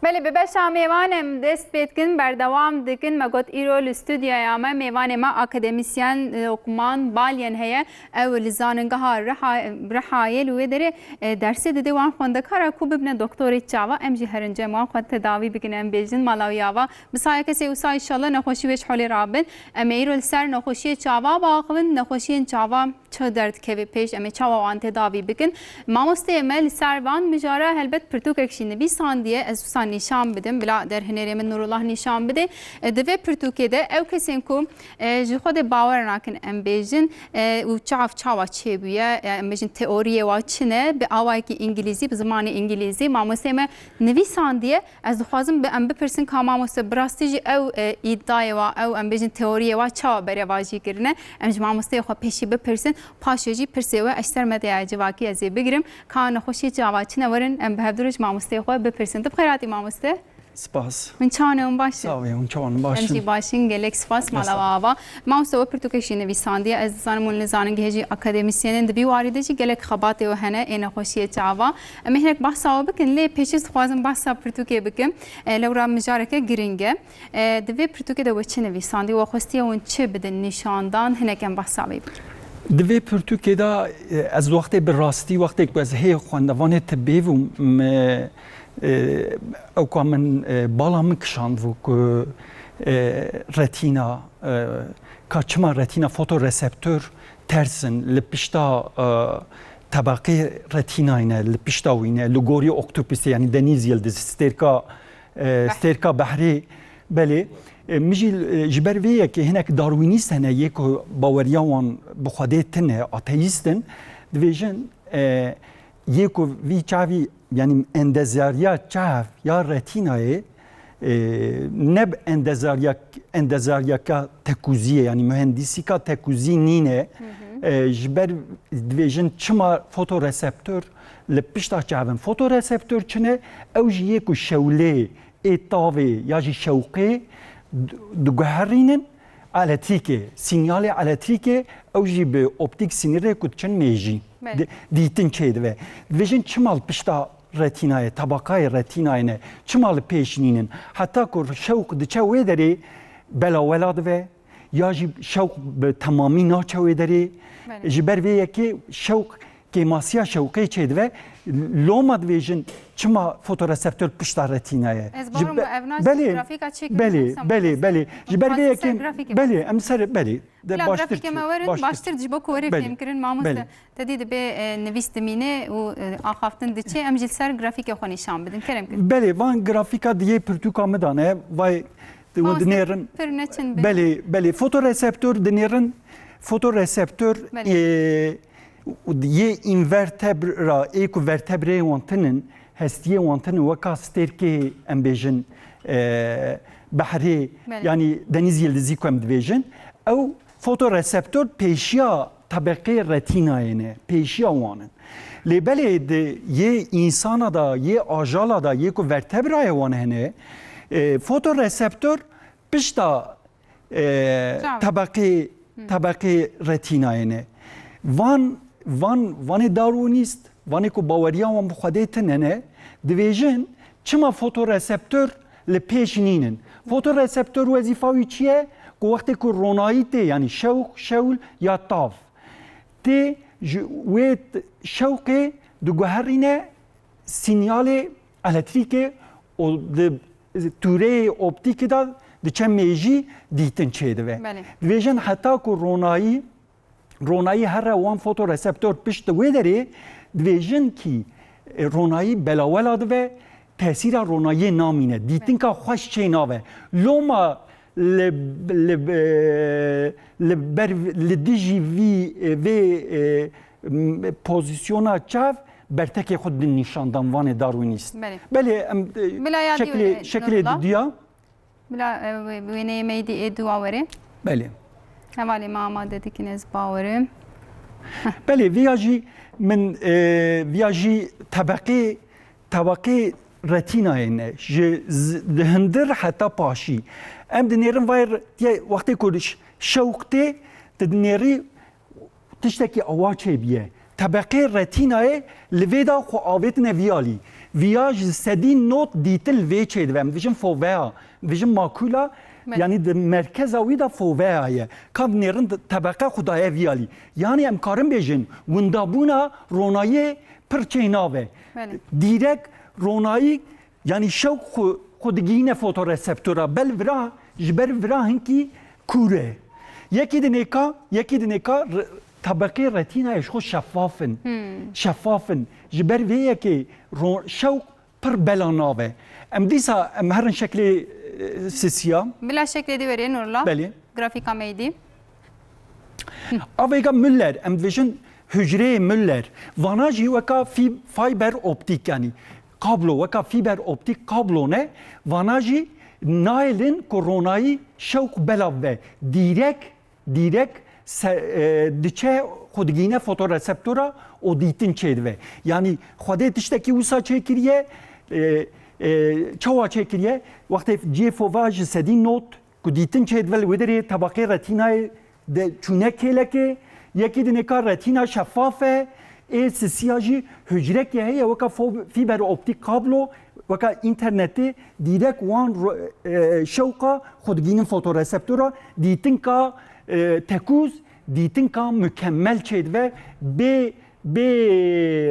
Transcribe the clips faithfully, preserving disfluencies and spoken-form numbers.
Belê, bi beşa mêvan em dest pê dikin, berdewam dikin. Me got îro li stûdyoya me mêvanê me akademisyen Lokman Balyen heye. Ew li Zanîngeha Riha-, Rihayê li wê derê, e, dersê dide wan xwendekara ku bibine doktorê çava. Em jî herin cem wan xwe tedawî bikin, em bêjin mala wî ava. Bi saya kesê wisa înşallah nexweşî wê ji holê rabin. Em ê îro li ser nexweşiyê çava biaxivin, nexweşiyên çava çi derdikeve pêş, em ê çawa wan tedavî bikin? Mamosteyê me li ser van mijara helbet pirtûkek jî nivîsandiye, ez wisa nîşan bidim, bila derhênerê min Nurullah nîşan bide. E, di vê pirtûkê de ew kesên ku, e, ji xwe de bawer nakin, em bêjin, e, û çav çawa çêbûye, e, em bêjin teoriyê wa çi ne, bi awayekî îngilîzî, bi zimanê îngilîzî mamosteyê me nivîsandiye. Ez dixwazim bi em bipirsin ka mamoste bi rastî jî ew, e, îdayê wa, ew em bêjin teoriyê wa çawa berevajî kirine. Em ji mamosteyê xwe pêşî bipirsin, paşê jî pirsê we ez ji ser medyaya civakî ez ê bigirim. Ka nexweşiyê çava çine werin, em bi hevdu re ji mamosteyê xwe bipirsin. Tu bi xêr hatî mamoste. Spas. Hûn çawan e, hûn baş in? Sağ ol, hûn çawan, baş in? Em jî baş in, gelek spas, mala we ava. Mamoste, we pirtûkek jî nivîsandiye. Ez dizanim hûn li Zanîngehê jî akademisyen in. Di vî warî de jî gelek xebatê we hene ê nexweşiyê çava. Em ê hinek behsa we bikin, lê pêşî ez dixwazim behsa pirtûkê bikim. E, lewra mijareke giring e. E, di vê pirtûkê de we çi nivîsandî? We xwestiye hûn çi bidin nîşandan? Hinek em behsa wê bikin. Di vê pirtûkê de, e, ez wextê bi rastî, wextê ku ez hê xwendevanê tibê bûm, me, e, ew ka min, e, bala min kişandibû ku, e, retîna, e, ka çima retîna fotoreseptor ters in, li pişta, e, tebeqê retînayê ne, li pişta wî ne, li gorî oktopusê, yanî deniz yıldızı, stêrka, e, Behr. Stêrka behrê, belê. E, min jî, e, ji ber vê yekê hinek darwînîst hene, yê ku baweriya wan bi Xwedê tune, ateîst in, dibêjin, e, yê ku vî çavî, yanî endezariya çav ya retînayê, e, ne bi endezariya, endezariyeka tekûziyê, yanî mühendisîka tekûzî nîne. Hı hı. E, ji ber dibêjin çima fotoreseptor li pişta çav in. Fotoreseptor çi ne? Ew jî yê ku şewlê ê tavê ya jî şewqê di-, diguherînin elektrîkê, sînyalê elektrîkê, ew jî bi optîk sinirê ku diçin mêjî. Belê. Di-, dîtin çêdibe. Dibêjin çima li pişta retînayê, tebaqayê retînayê ne, çima li pêş nînin? Heta ku şewq diçe wê derê belawela dibe, ya jî şewq bi temamî naçe wê derê. Belê. Ji ber vê yekê şewq kêmasiya şewqê çêdibe. Loma dibêjin çima fotoreseptor pişta retîna ye? Ez Ji bawerim be-, ev nas belê, grafîka çêkirine belê, belê, belê. Ji ber vê yekê, belê, em ser, belê. De Bila baştir grafîkê me çû, werin, baştir. Baştir ji bo ku were Belê, fêmkirin, mamoste. Belê. Te dî dibe, e, nivîs dimîne û, e, axaftin diçe, em jî li ser grafîkê xwe nîşan bidin. Kerem kir. Belê, van grafîka di yê pirtûka min de ne, vay, Mamoste, dinêrin. Pir neçin bin. Belê, belê. Fotoreseptor dinêrin. Fotoreseptor, Belê. e, û yê învertebra, ê ku vertebreyê wan tinin, hestiyê wan tinin, weka stêrkê, em bêjin, e, behrê, Belê. yanî deniz yıldızı ku em dibêjin, ew fotoreseptor pêşiya tebeqê retînayê ne, pêşiya wan in. Lê belê di yê însana de, yê ajala de, yê ku vertebrayê wan hene, e, fotoreseptor pişta, e, Çav. tebeqê, Hı. tebeqê retînayê ne. Van, van, vanê darwinîst, vanê ku baweriya wan bi Xwedê tune ne, dibêjin çima fotoreseptor li pêş nînin. Fotoreseptor wezîfa wî çi ye? Ku wextê ku ronayî tê, yanî şewq, şewl ya tav tê, ji wê t-, şewqê diguherîne sînyalê elektrîkê û di tûreyê optîkê de diçe mêjî, dîtin çêdibe. Belê. Dibêjin heta ku ronayî, ronayî here wan fotoreseptor pişt wê derê, dibêjin kî, e, ronayî belawela dibe, tesîra ronayiyê namîne, dîtinka xweş çê nabe. Loma li, li, e, li ber, li dijî vî, e, vê, e, m-, pozîsyona çav bertekê xwe din nîşan dan vanê darwinîst. Belê. Belê, em, e, Bila ya dî şeklê, wê, şeklê Nurullah. Didiya. Bila, e, wê-, wêneyê me yê dî ê dû wa were. Belê. Hevalê me amade dikin, ez bawerim. Belê, vêya jî min, e, vêya jî tebeqê, tebeqê retînayê ne. Ji z-, di hundir heta paşî. Em dinêrin vay re-, ye, wextê ku ş-, şewq tê, tu dinêrî tiştekî awa çêbiye. tebeqê retînayê li vê de xwe avêtine vî alî. Viya ji sedî nod dîtin li vê çêdibe. Em dibêjin fovea, em dibêjin makûla, Belê. yanî di merkeza wî de fovea ye. Ka dinêrin tebeqe xwe daye vî alî. Yanî em karin bêjin windabûna ronayê pir çênav e. Belê. Dîrek ronayî, yanî şewq xwe, xwe digihîne fotoreseptora. Bel vira, ji ber vira hinkî kûr e. Yekî dinêka, yekî dinêka re-, tebeqê retînayê ji xwe şeffaf in. Hmm. Şeffaf in. Ji ber vê yekê ro-, şewq pir bela nav e. Em dîsa em herin şeklê, e, sisiya. Bila şeklê dî werê Nurla. Belê. Grafîka me yê dî. Avêga Müller, em dibêjin hucreyê Müller. Vana jî weka fî-, fayber optîk, yanî kablo, weka fîber optîk kablo ne. Vana jî nayêlin ku ronayî şewq belav be. Dîrek, dîrek se-, e, diçe xwe digihîne fotoreseptora û dîtin çêdibe. Yanî Xwedê tiştekî wisa çêkiriye, e, e, çawa çêkiriye? Wextê cihê fova ji sedî nod ku dîtin çêdibe li wê derê tebeqê retînayê de çûne kêlekê, yekî dinêka retîna şeffaf e, ê sisiya jî hucrekê heye weka fo-, fîber optîk kablo, weka înternetê dîrek wan ro-, e, şewqa xwe digihînin fotoreseptora, dîtinka, e, tekûz, dîtinka mukemmel çêdibe bê, bê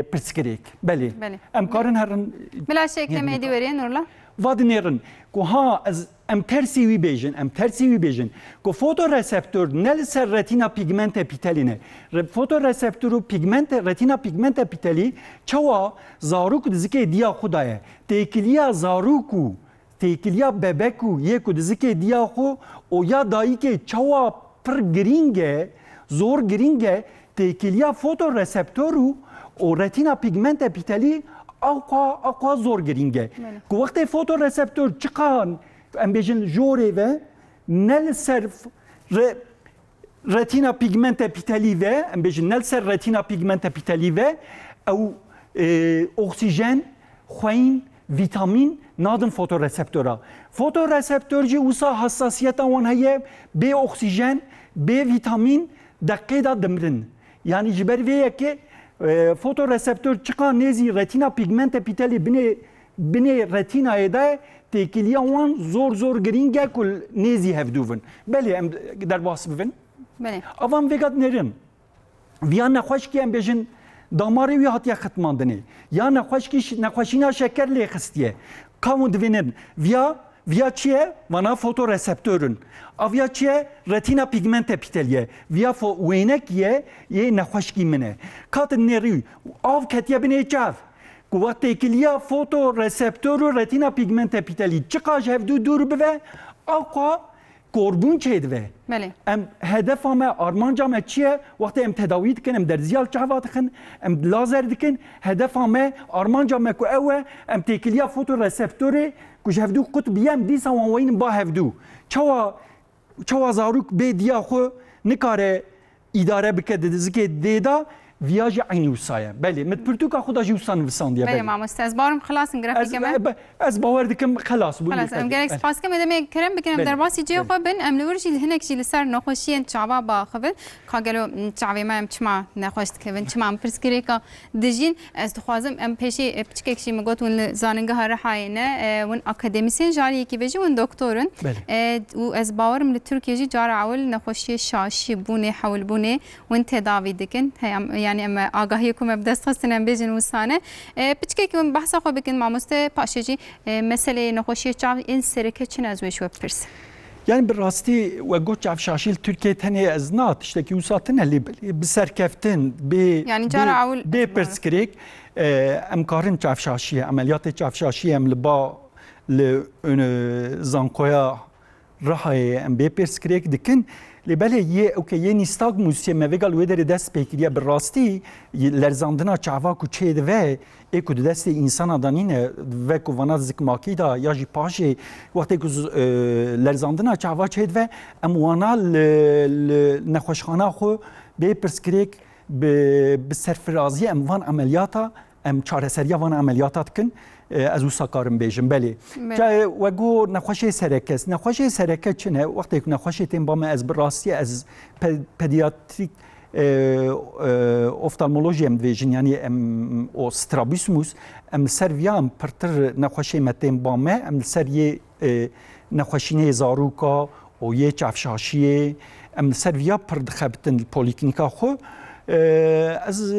pirsgirêk. Belê. Belê. Em karin herin Bila şeklê me yê dî werê Nurla. Va dinêrin ku ha ez, em tersî wî bêjin, em tersî wî bêjin ku fotoreseptor ne li ser retîna pigment epîtelî ne. Re-, fotoreseptor û pigment, retîna pigment epîtelî çawa zarok di zikê diya xwe de ye. Têkiliya zarok û têkiliya bebek û yê ku di zikê diya xwe û ya dayikê çawa pir girîng e, zor girîng e, têkiliya fotoreseptor û, û retîna pigment epîtelî aqwa, aqwa zor girîng e. Belê. Ku wextê fotoreseptor çiqan, em bêjin jorê ve, ne li ser f-, re-, retîna pigment epîtelî ve, em bêjin ne li ser retîna pigment epîtelî ve, ew, e, oksîjen, xweyîn, vîtamîn nadin fotoreseptora. Fotoreseptor jî wisa hassasiyeta wan heye, bê oksîjen, bê vîtamîn deqê de dimirin. Yanî ji ber vê yekê, e, fotoreseptor çiqa nêzî retîna pigment epîtelî binê, binê retînayê de têkiliya wan zor zor girîng e ku nêzî hevdû bin. Belê em derbas bibin. Belê. Avan vêga dinêrin. Viya nexweşkî em bêjin damarê wî hatiye xitmandinê. Ya nexweşkî ş-, nexweşîna şeker lê xistiye. Ka hûn divînin. Viya, viya çi ye? Vana fotoreseptor in. A viya çi ye? Retîna pigment epîtelî ye. Viya fo-, wênekî ye, yê nexweşkî min e. Ka tu nêrî, av ketiye binê çav. Ku wextê kiliya fotoreseptor û retîna pigment epîtelî çiqa ji hevdû dûr bibe, aqwa korbûn çêdibe. Belê. Em hedefa me, armanca me çi ye? Wextê em tedawî dikin, em derziya li çava dixin, em lazer dikin, hedefa me, armanca me ku ew e, em têkiliya fotoreseptorê ku ji hevdû qut biye, em dîsa wan weynin ba hevdû. Çawa, çawa zarok bê diya xwe nikare îdare bike di zikê dê de, viya jî eynî wisa ye. Belê, min pirtûka xwe de jî wisa nivisandiye, Belê, belê. Mamoste, ez bawerim xilas in, grafîke Ez, me. e, be-, ez bawer dikim xelas bû. Xelas, em Belê, gelek belê. spas dikim, em ê kerem bikin, em Belê, derbasî cihê belê. xwe bin, em li wir jî hinek jî li ser nexweşiyên çava biaxivin. Ka gelo, m, çavê me em çima nexweş dikevin, çima em pirsgirêka dijîn? Ez dixwazim em pêşî, e, piçkek jî min got hûn li Zanîngeha Rihayê ne, e, hûn akademîsyen, ji alî yekî ve jî hûn doktor in. Belê. E, û ez bawerim li Tirkiyê jî cara ewil nexweşiyê şaşî bûnê, hewlbûnê hûn tedavî dikin. Hey, em, yanî em agahiyê ku me bi dest xistin em bêjin wisa ne. E, piçkek hûn behsa xwe bikin mamoste, paşê jî, e, meseleyê nexweşiyê çav ên sereke çi ne ez wê ji we bipirsim. Yani bi rastî we got çavşaşî li Tirkiyê tenê ez na tiştekî wisa tine lê bi, bi serkeftin, bê, Yani cara bê, ewil bê pirsgirêk, e, em karin çavşaşiyê, emeliyatê çavşaşiyê em li ba li ön, e, zankoya Rihayê em bê pirsgirêk dikin. Lê belê yê, okey, yê nîstagmûsiyê me vêga li wê derê dest pê kiriye. Bi rastî lerzandina çava ku çêdive, ê ku di destê însana de nîne, veku vana zikmakî de ya jî paşê, wextê ku z-, e, lerzandina çava çêdive, em wana li, li nexweşxana xwe bê pirsgirêk bi, bi serfiraziyê em van emeliyata, em çareseriya van emeliyata dikin. E, ez wisa karim bêjim, belê. Belê. Ca-, we got nexweşê sereke. Nexweşê sereke çi ne? Wextê ku nexweşê tên ba me, ez bi rastî ez pe-, pediatrîk, e, e, oftalmolojî em dibêjin, yanî em o strabismus, em li ser viya em pirtir nexweşê me tên ba me, em li ser yê, e, nexweşînê zarûka û yê çavşaşiyê, em li ser viya pir dixebitin li polîklînika xwe. E, ez, e,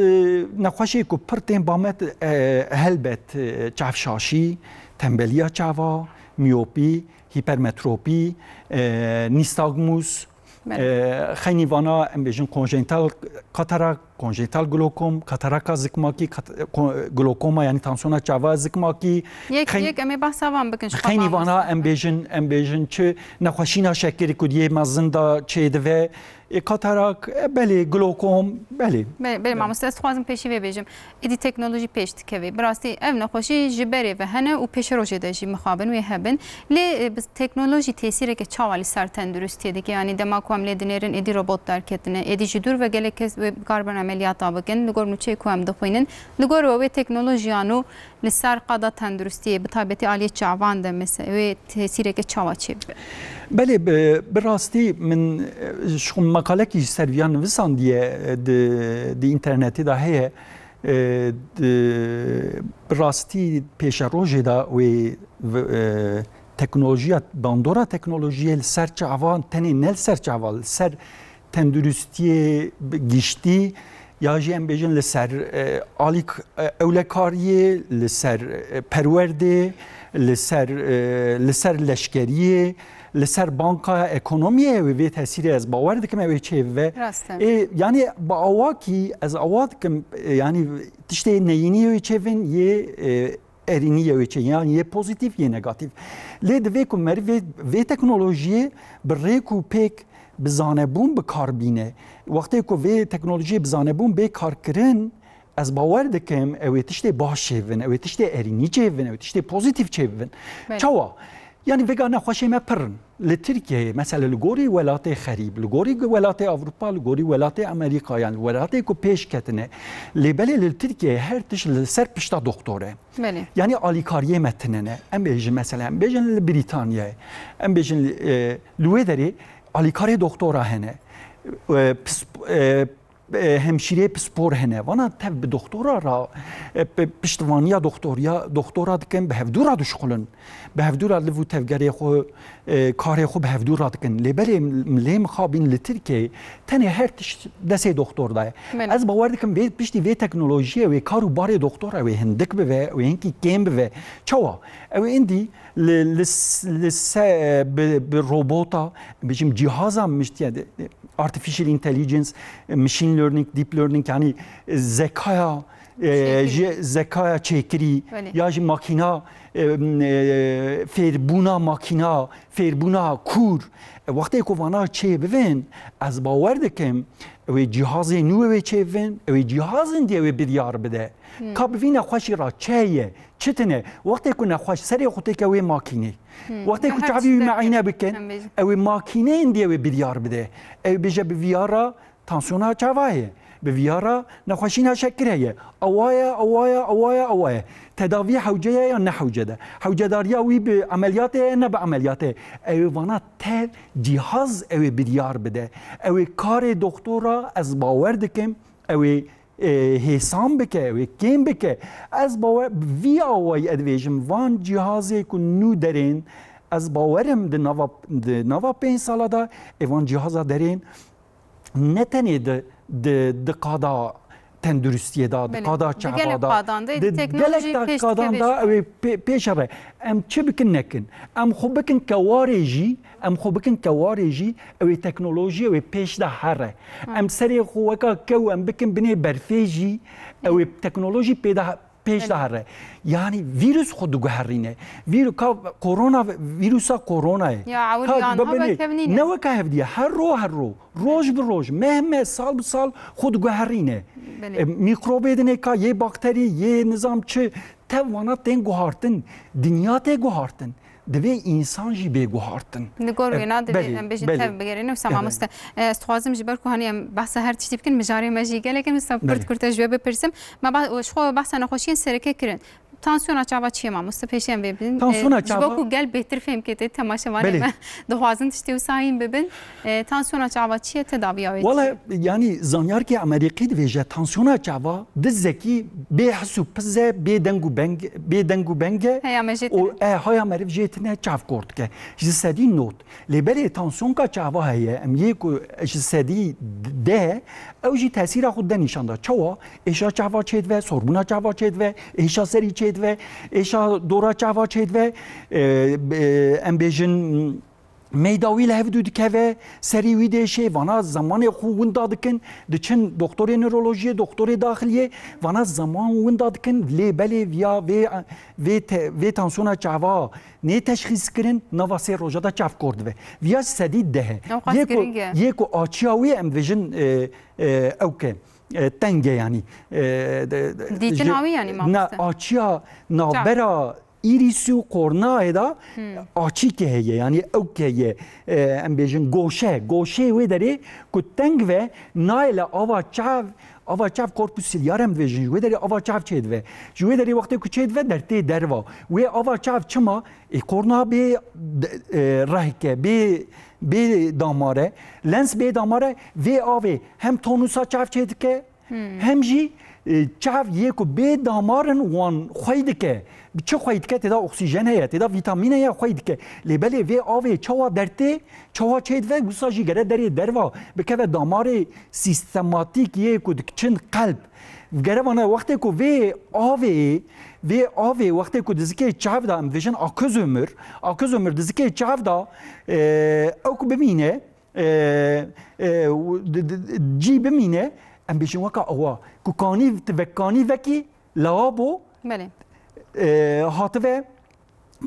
nexweşê ku pir tên ba me, e, helbet, e, çavşaşî, tembeliya çava, miyopî, hipermetropî, e, nîstagmus, Belê. E, xeynî vana em bêjin konjenital katarak, konjenital glokom, kataraka zikmakî, kat-, ko-, glokoma, yanî tansiyona çava zikmakî. Yek, Xeyn-, yek em ê behsa van bikin, ji xeynî xwe vana mamoste. Em bêjin, em bêjin çi nexweşîna şekirî ku yê mezin de çêdive, e, katarak, e, belê, glokom, belê. Belê, belê, Belê. Mamoste, ez dixwazim pêşî vê bêjim. Êdî teknolojî pêş dikeve. Bi rastî ev nexweşî ji berê ve hene û pêşerojê de jî mixabin wê hebin. Lê, e, bi teknolojî tesîreke çawa li ser tenduristiyê dike? Yanî dema ku em lê dinêrin êdî robot derketine. Êdî ji dûr ve gelek kes wê bikaribin emeliyata bikin. Li gor nûçeyê ku em dixwînin. Li gor we wê teknolojiya nû li ser qada tenduristiyê, bi taybetî aliyê çavan de mesela wê tesîreke çawa çêbibe? Belê, bi, bi rastî min, e, ji xwe meqalekî ji ser viya nivisandiye, e, di, di înternetê de heye. E, di, bi rastî pêşerojê de wê v-, e, teknolojiya, bandora teknolojiyê li ser çavan, tenê ne li ser çavan, li ser tenduristiyê bi giştî, ya jî em bêjin li ser, e, alîk-, e, ewlekariyê, li ser, e, perwerdê, li ser, e, li ser leşkeriyê, li ser bankaya ekonomiyê wê vê tesîrê ez bawer dikim ew ê çêbibe. Rast e. Ê, yanî bi awakî ez awa dikim, e, yanî tiştê neyînî wê çêbin yê, e, erînî ye wê çê, yan yê pozîtîf yê negatîf. Lê divê ku meriv vê, vê teknolojiyê bi rêk û pêk, bi zanebûn bi kar bîne. Wextê ku vê teknolojiyê bi zanebûn bê kar kirin, ez bawer dikim ew ê tiştê baş çêbin, ew ê tiştê erînî çêbin, ew ê tiştê pozîtîf çêbin. Belê. Çawa? Yanî vêga nexweşê me pir in. Li Tirkiyeyê, mesela li gorî welatê xerîb, li gorî welatê Ewropa, li gorî welatê Amerîka, yanî welatê ku pêş ketine. Lê belê li Tirkiyeyê her tişt li ser pişta doktor e. Belê. Yanî alîkariyê me tune ne. Em bêjin mesela, em bêjin li Brîtanyayê, em bêjin li, e, li wê derê alîkarê doktora hene. E, pis-, e, e, hemşîrê pispor hene. Vana tev bi doktora ra, e, pi-, piştivaniya doktoriya, doktora dikin, bi hevdû ra dişuxulin. Bi hevdû ra liv û tevgerê xwe, e, karê xwe bi hevdû ra dikin. Lê belê m-, lê mixabin li Tirkiyeyê tenê her tişt destê doktor de ye. Belê. Ez bawer dikim vê piştî vê teknolojiyê wê kar û barê doktora wê hindik bibe, wê hinkî kêm bibe. Çawa? Ew êndî li, li s-, li se-, bi, bi robota, bijim cîhaza miştiye de, artificial intelligence, machine learning, deep learning, yanî zekaya, e, Çêkirî. Ji zekaya çêkirî, Belê. Ya jî makîna, e, e, fêrbûna makîna, fêrbûna kûr. E, wextê ku vana çê bivên, ez bawer dikim, ew ê cîhazê nû ew ê çê bivên, ew ê cîhazên dî ew ê biryar bide. Hmm. Ka bi vî nexweşî ra çe ye, çi tune? Wextê ku nexweş serê xwe têke wê makînê. Hmm. Wextê ku çavî wî meîne bikin, em bêjin. Ew ê makîneyên dî ew ê biryar bide. Ew bêje bi viya ra tansiyona çava ye. Bi viya ra nexweşîna şekirê ye. Awa ye, awa ye, awa ye, awa ye. Tedavî hewce ye ya ne hewce de. Hewcedariya wî bi emeliyatê ye, ne bi emeliyatê ye. Ew ê vana tev cîhaz ew ê biryar bide. Ew ê karê doktora ez bawer dikim, ew ê e, hêsan bike, wê kêm bike. Ez bawer, vî awayî ez dibêjim, van cîhazê ku nû derên, ez bawerim di nava, di nava pênc sala de, ê van cîhaza derên ne tenê di, di, di qada tenduristiyê de, di Belê. Qada Di gelek çava de, qadan de, di teknolojî gelek da pêş qadan dikeve de jî. Ew ê pê-, pêş re. Em çi bikin nekin. Em xwe bikin kewarê jî, Em xwe bikin kewarê jî, ew ê teknolojiyê wê pêş de here. Hı. Em serê xwe weka kew em bikin binê berfê jî, ew ê teknolojî pê de, pêş de Belê. Here. Yanî vîrus xwe diguherîne. Vîru-, ka korona, vîrusa koronayê. Ya, ewil Ka yan ha bibinê, wek hev nîne. Ne weka hevdiye. Her ro, her ro. Roj bi roj, meh meh, sal bi sal xwe diguherîne. Belê. E, mîkrobê dinê ka yê bakterî, yê nizam çi, tev vana tên guhartin. Dinya tê guhartin. Divê însan jî bê guhartin. Li gor E, wêna divê belê, em bêjin belê. Tev bigerîne. Wisa Evet. Mamoste, e, ez dixwazim ji ber ku hanî em behsa her tiştî bikin, mijarê me jî gelek in, wisa pirt Belê. Kurte ji we bipirsim. Me ba-, ji xwe behsa nexweşiyên sereke kirin. Tansiyona çava çi ye mamoste? Pêşî em vê bidin. Tansiyona çava. Ji bo ku gel bêtir fêhm kete, temaşevanê me dixwazin tiştê wisa hîn bibin. E, tansiyona çava çi ye, tedaviya wê çi ye? Wala, yanî zanyarkê Amerîkî dibêje tansiyona çava dizekî bê his û piz e, bê deng û beng, bê deng û beng e. Heya me jê tine. E, haya meriv jê tine, çav kor dike. Ji sedî nod. Lê belê tansiyonka çava heye, em yê ku ji sedî deh, ew jî tesîra xwe de nîşan da. Çawa? Êşa çava çêdive, sorbûna çava çêdive, êşa serî çêdive, êşa dora çava çêdive, e, e, em bêjin, meyda wî li hev dû dikeve, serî wî diêşe, vana zemanê xwe winda dikin, diçin doktorê newrolojiyê, doktorê daxiliyê, vana zeman winda dikin, lê belê viya vê, vê te-, vê tansiyona çava nê teşxîs kirin, nava sê roja de çav kor dibe. Viya sedî deh e. Ew qas giring e. Yê ku açiya wî em dibêjin, e, e, ew ke, e, teng e yanî. E, de, de, Dîtina wî yanî, mamoste? Na, açiya navbera îrîs û korneayê de açîkê heye, yanî ew ke ye, e, em bêjin goşe, goşeyê wê derê ku teng ve nayê li ava çav, ava çav corpus ciliare em dibêjin, ji wê derê ava çav çêdive. Ji wê derê wextê ku çêdive dertê derva. Wê ava çav çima? Ê, korna bê, e, rehke, bê, bê damar e, lens bê damar e, vê avê hem tonusa çav çêdike, hem jî, e, çav yê ku bê damar in wan xwey dike. Bi çi xwey dike? Têda oksîjen heye, têda vîtamîn heye, xwey dike. Lê belê vê avê çawa dertê, çawa çêdive, wisa jî gere derê derva, bikeve damarê sîstematîk yê ku dikiçin qelb. Gere vana wextê ku vê avê, vê avê wextê ku dizikê çav da, em dibêjin akuzomür, akuzomür dizikê çav da, e, ew ku bimîne, e, e, di, di, di, cî bimîne, em bêjin weka ewa. Ku kanî, ti vek kanî vekî, lawa bo, Belê. e, hative,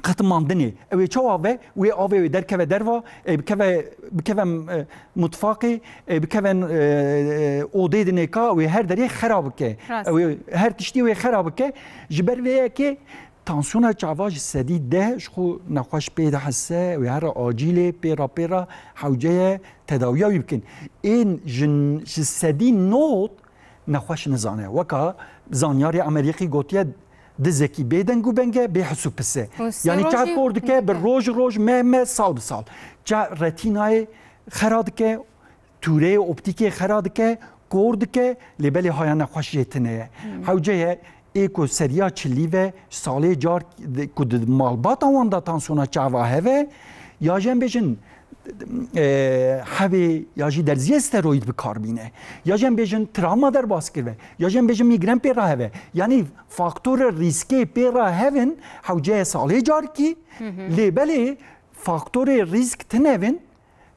qetimandinê. Ew ê çawa ve? Wê avê wê derkeve derva, ê bikeve, bikeve, e, mutfaqê, ê bikeve, e, e, odê dinê ka, wê her derê xera bike. Rast. Ew ê her tiştî wê xera bike. Ji ber vê yekê tansiyona çava ji sedî deh ji xwe nexweş pê dihese, wê here acîlê pê re pê re hewce ye tedawiya wî bikin. Ên ji, ji sedî nod nexweş nizane. Weka zanyarê Amerîkî gotiye, dizekî bê deng û beng e, bê his û pis e. Û sê Yanî çav rojî kor dike, bi dike. roj roj, meh meh, sal bi sal. Ça retînayê xera dike, tûreyê optîkê xera dike, kor dike, lê belê haya nexweş jê tine ye. Hmm. Hewce ye, ê ku seriya çilî ve, salê car ku di malbata wan de tansiyona çava heve, ya jî em bêjin, e, hevê ya jî derziyê steroîd bi kar bîne, ya jî em bêjin travma derbas kiribe, ya jî em bêjin mîgren pê re heve. Yanî faktorê rîskê pê re hevin, hewceye salê carkî, Hı hı. lê belê faktorê rîsk tinevin,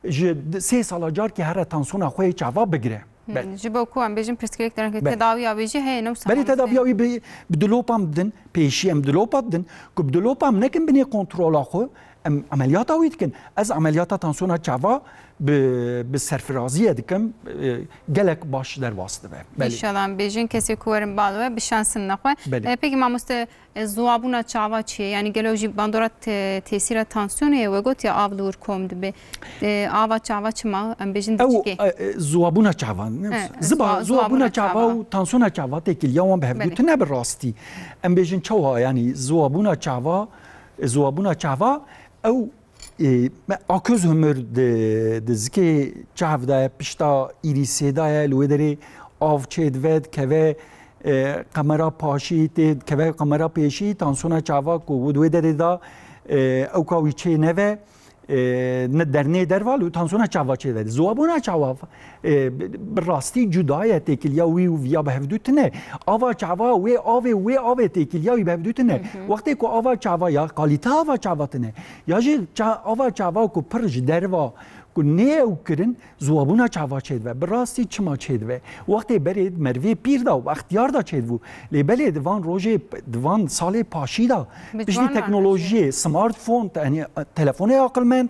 ji sê sala carkî here tansiyona xwe yê çava bigire. Hı, Belê. Ji bo ku em bêjin pirsgirêk derin, Belê. tedawiya wê jî heye, ne wisa Belê mamoste? tedawiya wî bi, bi dilopan bidin, pêşî em dilopa didin, ku bi dilopa em nekin binê kontrola xwe, em emeliyata wî dikin. Ez emeliyata tansiyona çava bi, bi serfiraziyê dikim, e, gelek baş derbas dibe. Belê. Înşallah em bêjin kesê ku werin bal we, bi şansin nexwe. Belê. E, peki mamoste, e, ziwabûna çava çi ye? Yanî gelo jî bandora te-, tesîra tansiyonê ye, we got ya av li wir kom dibe. E, ava çava çima? Em bêjin Ew, diçikê. e, e, ziwabûna çava, ne? He, Ziba, ziwa-, ziwabûna ziwabûna çava çava. û tansiyona çava têkiliya wan bi hevdû Belê. tine bi rastî. Em bêjin çawa, yanî ziwabûna çava, e, ziwabûna çava ew, e, me-, aköz humur di, di zikê çav de ye, pişta îrîsê de ye, li wê derê av çêdive, dikeve, e, qemera paşî, tê dikeve qemera pêşî, tansiyona çava ku di wê derê de, e, ewka wî çê neve, e, ne dernê derva, li tansiyona çava çêdive. Ziwabûna çava, e, bi, bi rastî cuda ye, têkiliya wî û viya bi hevdû tine. Ava çava, wê avê, wê avê têkiliya wî bi hevdû tine. Hı hı. Wextê ku ava çava ya, kalîte ava çava tine, ya jî ça-, ava çava ku pir ji derva, ku nê ew kirin, ziwabûna çava çêdibe. Bi rastî çima çêdibe? Wextê berê merivê pîr da û extiyar da çêdibû. Lê belê di van rojê, di van salê paşî da, Bi piştî ciwan teknolojiyê, smartphone, te-, yanî, telefonê aqilmend,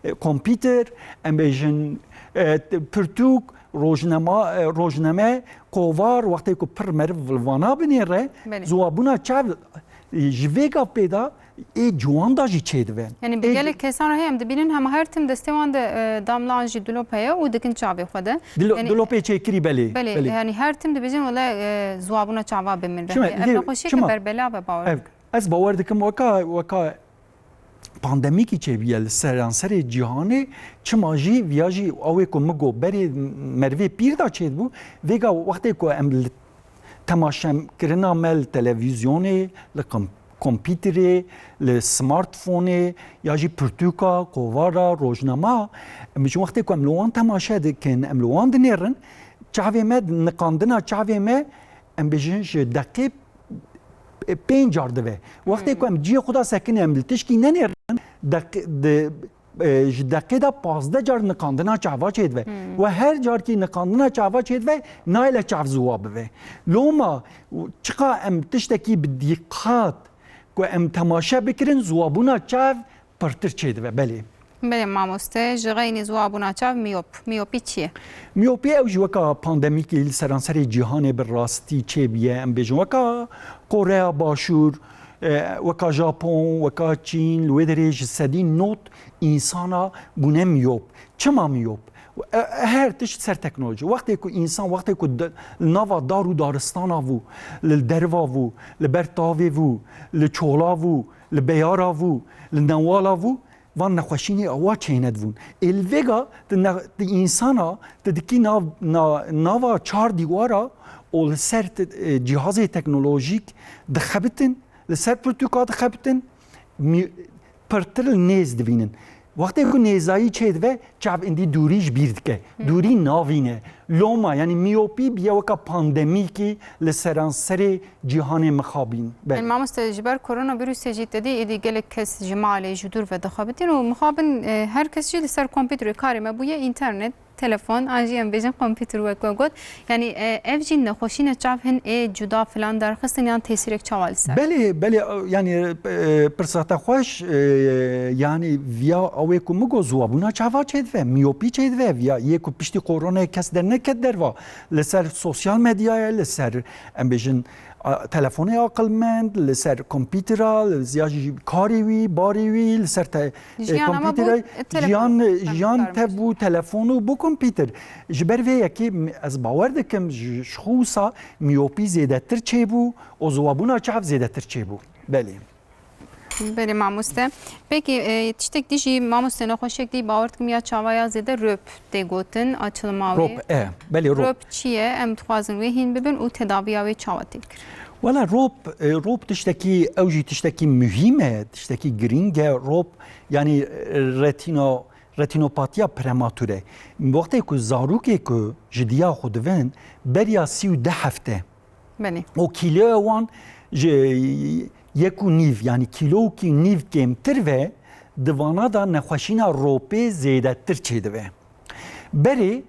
e, kompîter, em bêjin, e, t-, pirtûk, rojnema-, e, rojname, kovar, wextê ku pir meriv li vana binêre, Belê. ziwabûna çav, e, ji vê gav pê de ê ciwan da jî çêdibe. Yanî bi Ê gelek kesan re heye em dibînin, hema her tim destê wan de, e, damla an jî dilop heye û dikin çavê xwe de. Dilo-, Yanî dilopê çêkirî belê. Belê, Belê. yanî her tim dibêjin wele, e, ziwabûna çava bi min re Çima? heye. Ev Lê nexweşiyeke çima? berbelav e bawer Ev, bikin. Ez bawer dikim weka, weka pandemîkî çêbûye li seranserê cîhanê, çima jî viya jî ew ê ku min got berê merivê pîr da çêdibû, vêga wextê ku em li temaşekirina me li televîzyonê, li kom-, kompîterê, li smartfonê ya jî pirtûka, kovara, rojnama, em ji wextê ku em li wan temaşe dikin, em li wan dinêrin, çavê me, niqandina çavê me, em bêjin ji deqê pênc car dibe. Wextê ku em cihê xwe da sekine, em li tişkî nenêrin, deq-, di, e, ji deqê de pazdeh car niqandina çava çêdibe. Hmm. We her carkî niqandina çava çêdibe, nayêle çav ziwa bibe. Loma, çiqa em tiştekî bi dîqat ku em temaşe bikirin, ziwabûna çav pirtir çêdibe. Belê. Belê mamoste, ji xeynî ziwabûna çav miyop. Miyopî çi ye? Miyopî ew jî weka pandemîkî li seranserê cîhanê bi rastî çêbûye. Em bêjin weka Koreya Başûr, e, weka Japon, weka Çîn, li wê derê ji sedî nod însana bûne miyop. Çima miyop? E, e, her tişt ser teknoloji. Wextê ku însan, wextê ku di, li nava dar û daristana bû, li derva bû, li ber tavê bû, li çola bû, li beyara bû, li newala bû, van nexweşînê awa çêne dibûn. Ê li vêga tu ne-, tu însana, tu dikî nav-, na-, nava çar dîwara û li ser ti-, e, cîhazê teknolojîk dixebitin, li ser pirtûka dixebitin, mî-, pirtir li nêz divînin. Wextê ku nêzayî çêdibe, çav indî dûrî ji bîr dike. Hmm. Dûrî navîne. Loma, yanî miyopî biye weka pandemîkî li seranserê cîhanê mixabîn. Belê. Yanî mamoste, ji ber koronavîrusê jî te dî êdî gelek kes ji malê, ji dûr ve dixebitin û mixabin, e, her kes jî li ser kompîterê karê me bûye, înternet, telefon, an jî em bêjin kompîter wek we got. Yanî, e, ev jî nexweşîne çav hin ê cuda filan derxistin yan tesîrek çawa li ser? Belê, belê, e, yanî, e, pirsa te xweş, e, yanî viya ew ê ku min got ziwabûna çava çêdibe, miyopî çêdibe, viya yê ku piştî koronayê kes derneket derva, li ser sosyal medyayê, li ser, em bêjin, a, telefonê aqilmend, li ser kompîtera, li ziya jî karê wî, barê wî, li ser te-, e, Jiyan ama bû, kompîterê, e, telefon. jiyan, Em jiyan tev bû telefon û bû kompîter. Ji ber vê yekê m-, ez bawer dikim ji, ji xwe wisa miyopî zêdetir çêbû û ziwabûna çav zêdetir çêbû. Belê. Belê mamoste. Pekî, e, tiştek dî jî mamoste nexweşiyek dî bawer dikim ya çava ya zêde rop tê gotin, açılma wê. Rop, e, belê rop. Rop çi ye? Em dixwazin wê hîn bibin û tedaviya wê çawa tê kir? Wela rop, e, rop tiştekî, ew jî tiştekî muhîm e, tiştekî girîng e. Rop, yanî, e, retino-, retinopatiya prematûre. Wextê ku zarokê ku ji diya xwe divin, beriya sî û du hefte, Belê. û kîloya wan ji yek û nîv, yanî kîlokî nîv kêmtir ve, di vana de nexweşîna ropê zêdetir çêdibe. Berê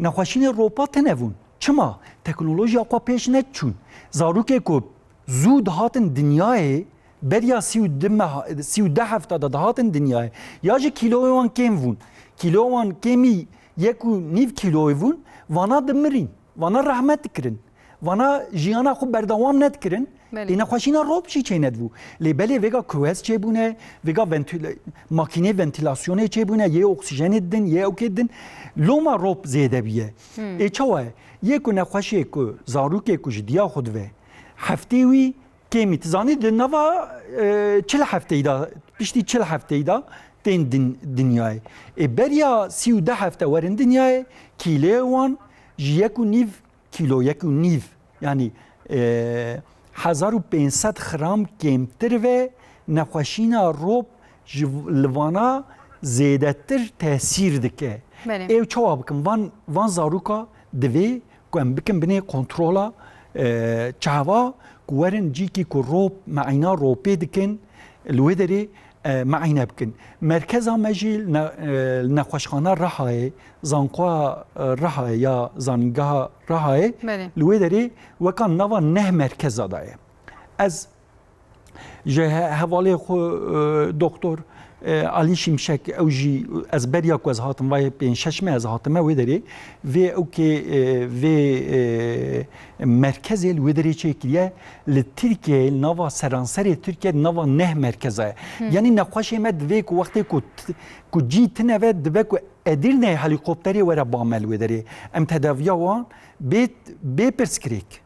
nexweşînê ropa tune bûn. Çima? Teknolojiya xwe pêş neçûn. Zarokê ku zû dihatin dinyayê, beriya sî û du meha-, sî û du hefta de dihatin dinyayê, ya ji kîloyê wan kêm bûn. Kîloya wan kêmî yek û nîv kîloyê bûn, vana dimirîn, vana rehmet dikirin. Vana jiyana xwe berdewam nedikirin. Belê. Ê nexweşîna rop jî çênedibû. Lê belê vêga kuwez çêbûne, vêga ventîl-, makînê ventîlasyonê çêbûne, yê oksîjenê didin, yê ewkê didin. Loma rop zêde bûye. Hmm. Ê çawa ye? Yê ku nexweşê ku zarokê ku ji diya xwe dive, heftê wî kêmî, tu zanî di nava, e, çil hefteyî de, piştî çil hefteyî de tên din-, dinyayê. Ê beriya sî û du hefte werin dinyayê, kîlê wan ji yek û nîv kîlo, yek û nîv, yanî, e, hezar û pênc sed gram kêmtir ve nexweşîna rop ji v-, li vana zêdetir tesîr dike. Belê. Ê çawa bikin? Van, van zaroka divê ku em bikin binê kontrola, e, çava ku werin cîkî ku rop, meîna ropê dikin, li wê derê, e, meîne bikin. Merkeza me jî li ne-, e, li nexweşxana Rihayê, zankoya, e, Rihayê ya zanîngeha Rihayê, Belê. li wê derê weka nava neh merkeza de ye. Ez ji he-, hevalê xwe, e, doktor, e, Alî Şimşek, ew jî ez beriya ku ez hatim, vayê pênc şeş me ez hatime wê derê, vê ewkê, e, vê, e, merkezê li wê derê çêkiriye, li Tirkiyeyê, li nava seranserê Tirkiye, di nava neh merkeza ye. Hı. Yanî nexweşê me divê ku wextê ku t-, ku cî tine ve dibe ku Edirneyê helîkopterê were ba me li wê derê. Em tedaviya wan bê, bê pirsgirêk.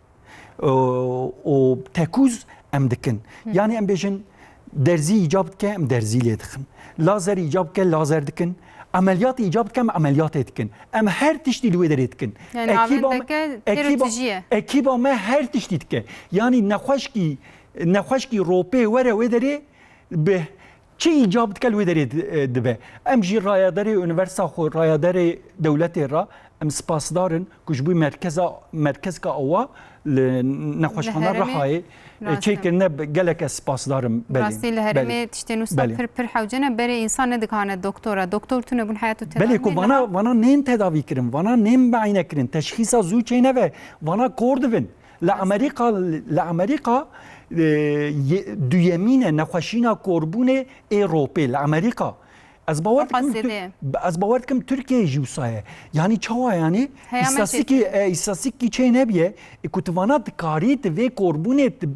Û, û tekûz em dikin. Yanî em bêjin derzî îcab dike, em derzî lê dixin. Lazer îcab dike, lazer dikin. Emeliyat îcab dike, em emeliyatê dikin. Em her tiştî li wê derê dikin. Yani Ekîba me, navendeke ekîba, têrotijî ye. Ekîba me her tiştî dike. Yanî nexweşkî, nexweşkî ropê were wê derê bi çi îcab dike li wê derê di-, e, dibe. Em jî rayedarê unîversîta xwe, rayedarê dewletê re em spasdar in ku ji bo merkeza, merkezka awa li nexweşxana Li herêmê Rihayê, e, rast e. Çêkirine, gelek ez spasdar im. Belê. Rastî li herêmê Belê. Tiştên wisa Belê. Pir, pir hewce ne, berê însan nedikane doktora. Doktor tune bûn heyat û Belê tedavî ku niha vana, vana nên tedavî kirin, vana nên muayene kirin, teşxîsa zû çêneve, vana kor dibin. Li Amerîka, li Amerîka, e, ye-, duyemîn e nexweşîna korbûnê ê ropê li Amerîka. Ez bawer dikim Qasê Tür-, de. Ez bawer dikim Tirkiyeyê jî wisa ye. Yanî çawa yanî? Heya me Îstatîstîkî, çêkir. E, îstatîstîkî çê nebiye. E, ku tu vana dikarî tu vê korbûnê, tu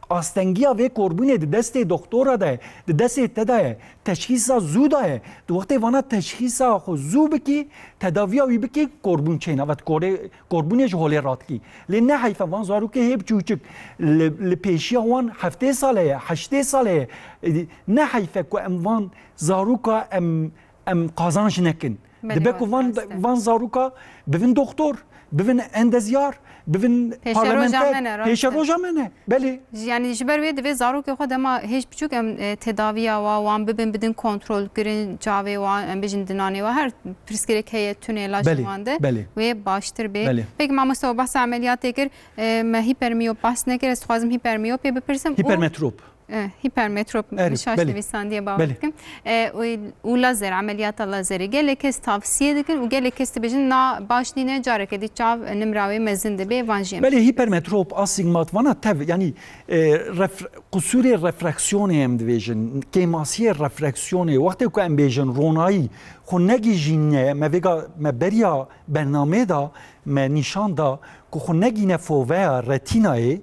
astengiya vê korbûnê di destê doktora de ye, di destê te de ye. Teşxîsa zû daye. Tu wextê vana teşxîsa xwe zû bikî, tedaviya wî bikî, korbûn çênavet. Korê, korbûnê ji holê radikî. Lê ne heyfe van zarokê hê biçûçik. Li, li pêşiya wan heftê sale ye, heştê sale ye. E, ne heyfe ku em van zaroka em, em qazanc nekin. Belê, Dibe ku van, rast e. Van zaroka bivin doktor, bivin endezyar, bivin Pêşeroja parlamenter, me ne, rast e. Pêşeroja me ne. Belê. Ji-, yanî ji ber wê divê zarokê xwe dema hêj biçûk em, e, tedaviya wa, wan bibin, bidin kontrol kirin, çavê wa, em bijin dinanê wa, her pirsgirêk heye tune la ji Belê, wan de belê. Wê baştir bê. Belê. Peki mamoste, we behsa emeliyatê kir, e, me hipermiyop behs nekir, ez dixwazim hipermiyopê bipirsim. Û Hipermetrop. Eh, hipermetrop, Erê, şaş belê. Nivîsandiye bawer Belê. Dikim. Eh, û, û lazer, emeliyata lazerê. Gelek kes tavsiye dikin û gelek kes dibêjin na baş nîne, careke dî çav nimra wê mezin dibe, van jî em. Belê, hipermetrop, astigmat, vana tev, yanî, eh, ref-, qusûrê refraksiyonê em dibêjin, kêmasiyê refraksiyonê, wextê ku em bêjin ronayî xwe negihîşîne, me vêga, me beriya bernameyê de me nîşan da ku xwe negihîne foveya retînayê,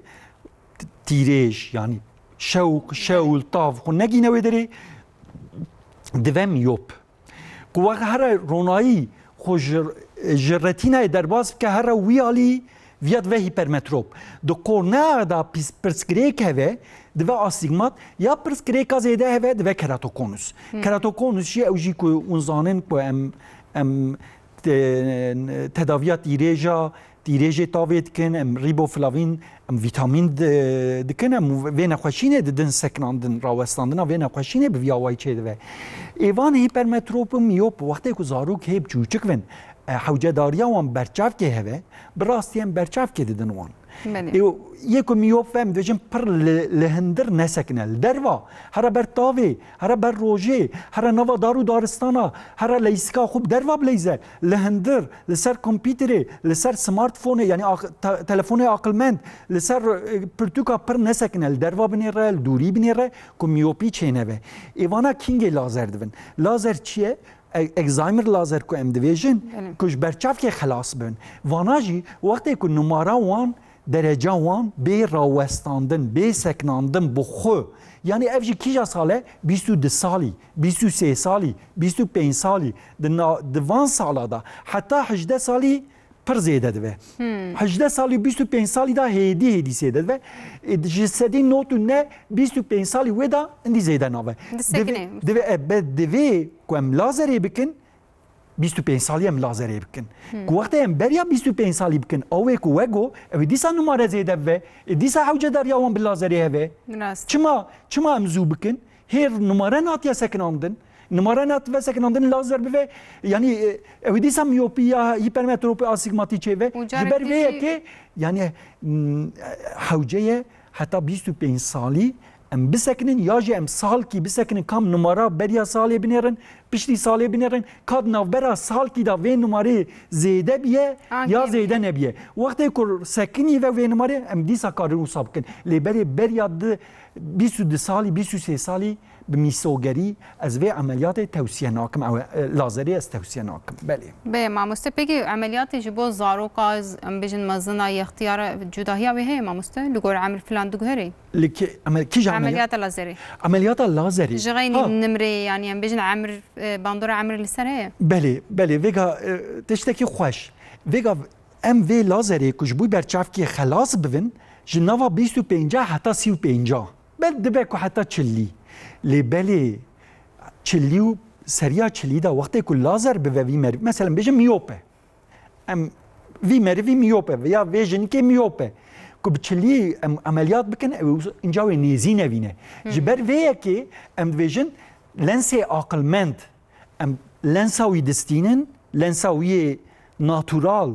tîrêj, yanî şewq, şewil, tav xwe negîne wê derê, dive miyop. Ku wext here ronayî xwe ji, ji retînayê derbas bike, here wî alî viya dive hipermetrop. Di kornea de pis-, pirsgirêk heve, dive astigmat, ya pirsgirêka zêde heve, dive keratokonus. Hmm. Keratokonus jî ew jî ku hûn zanin ku em, em te-, tedaviya tîrêja, tîrêjê tavê dikin, em rîboflavîn, em vîtamîn di-, dikin, em vê nexweşînê didin sekinandin, rawestandina vê nexweşînê bi vî awayî çêdive. Êvan hipermetrop û miyop, wextê ku zarok hê biçûçik bin, e, hewcedariya wan berçavkê heve, bi rastî em berçavkê didin wan. Belê. Ê, yê ku miyop ve em dibêjin pir li, li hundir nesekine. Li derva, here ber tavê, here ber rojê, here nava dar û daristana, here leyzika xwe bi derva bileyze. Li hundir, li ser kompîterê, li ser smartphone, yanî aq-, te-, telefonê aqilmend, li ser, e, pirtûka pir nesekine. Li derva binêre, li dûrî binêre, ku miyopî çêneve. Êvana kîngê lazer dibin. Lazer çi ye? E-, Excimer lazer ku em dibêjin, Belê. Ku ji berçavkê xelas bin. Vana jî wextê ku numara wan, dereca wan bê rawestandin, bê sekinandin bi xwe. Yanî ev jî kîja sal e? Bîst û du salî, bîst û sê salî, bîst û pênc salî. Di na-, di van sala de heta hejdeh salî pir zêde dibe. Hmm. Hejdeh salî, bîst û pênc salî de hêdî hêdî zêde dibe. E, ji sedî nod û neh, bîst û pênc salî wê de hindî zêde nabe. Disekine. Divê, divê, e, be, divê ku em lazerê bikin, bîst û pênc salî em lazerê bikin. Hmm. Ku wextê em beriya bîst û pênc salî bikin, ew ê ku we got, ew ê dîsa numare zêde bibe, ê dîsa hewcedariya wan bi lazerê heve. Rast. Çima, çima em zû bikin? Hêr numare natiye sekinandin. Numare natiye sekinandin, lazer bive, yanî, e, ew ê dîsa miyopî ya hipermetropî astigmatî çêve. Û Ji ber careke vê jî yekê, yanî, m, hewce ye heta bîst û pênc salî em bisekinin, ya jî em salkî bisekinin, kam numara beriya salê binêrin, piştî salê binêrin, ka di navbera salkî de vê numarê zêde biye, An ya kêm zêde biye. Nebiye. Wextê ku sekinî ve vê numarê, em dîsa karin wisa bikin. Lê berê beriya di bîst û du salî, bîst û sê salî bi mîsogerî ez vê emeliyatê tewsiye nakim, ew, e, lazerê ez tewsiye nakim. Belê. Bê, mamoste, pekî emeliyatê ji bo zaroka, em bêjin mezina, yextiyara, cudahiya wê heye, mamoste? Li gor emir filan diguherê? Li ki-, emel-, kîja emeliya-, Emeliyata lazerê. Emeliyata lazerê. Ji xeynî Ha. nimrê, yanî em bêjin emir, e, bandora emir li ser heye? Belê, belê. Vêga, e, tiştekî xweş. Vêga em vê lazerê ku ji bo berçavkê xelas bibin, Ji nava bîst û pênca heta sî û pênca. Bel dibe ku heta çilî. Lê belê çilî û seriya çilî de wextê ku lazer bive vî merivî, mesela em bêjin miyop e. Em vî merivî miyop e veya vê jinikê miyop e. Ku bi çilî em emeliyat bikin, ew inca wê nêzî nevîne. Ji ber vê yekê em dibêjin lensê aqilmend. Em lensa wî distînin, lensa wî yê natural,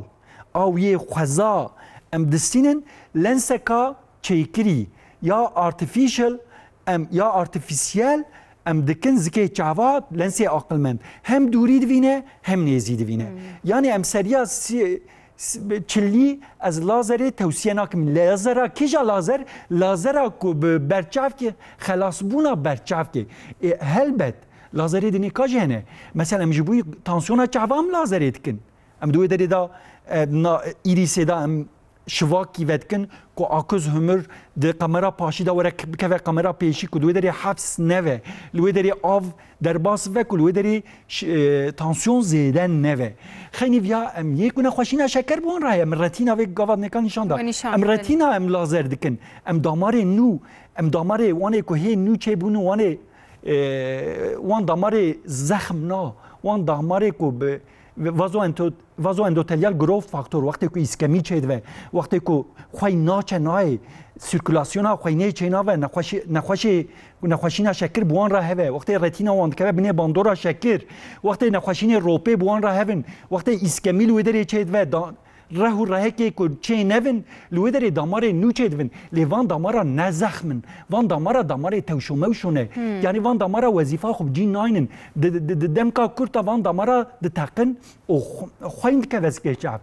a wî yê xweza em distînin, lenseka çêkirî ya artificial, em ya artificiel em dikin zikê çava, lensê aqilmend. Hem dûrî divîne, hem nêzî divîne. Hmm. Yanî em seriya si-, s-, çilî ez lazerê tewsiye nakim. Lazera kîja lazer? Lazera ku bi berçavkê, xelasbûna berçavkê. E, helbet, lazerê dinê ka jî hene. Mesela em ji bo tansiyona çava em lazerê dikin. Em di wê derê de, e, na, îrîsê de em şivakî vedikin ku akuz humur di kamera paşî de were bikeve kamera pêşî ku di wê derê hefs neve. Li wê derê av derbas ve ku li wê derê ş-, e, tansiyon zêde neve. Xeynî viya em yê ku nexweşîna şeker bi wan re heye. Em retîna vê gava dinêka nîşan da. Em retîna em lazer dikin. Em damarê nû, em damarê wanê ku hê nû çêbûn û wanê, e, wan damarê zexm na, wan damarê ku bi vazoento-, vazoendotelial growth factor, wextê ku îskemî çêdive, wextê ku xwey naçe nayê, sirkulasyona xweynê çênabe, nexweşî-, nexweşê-, nexweşîna şekir bi wan re heve, wextê retîna wan dikeve binê bandora şekir, wextê nexweşînê ropê bi wan re hevin, wextê îskemî li wê derê çêdive, da-, reh û rehekê ku çê nevin, li wê derê damarê nû çêdivin. Lê van damara ne zexm in. Van damara damarê tewşomewşo ne. Hmm. Yanî van damara wezîfa xwe bi cî naynin. Di, di, di, di demka kurt de van damara diteqin û xw-, xweyn dikeve zikê çav.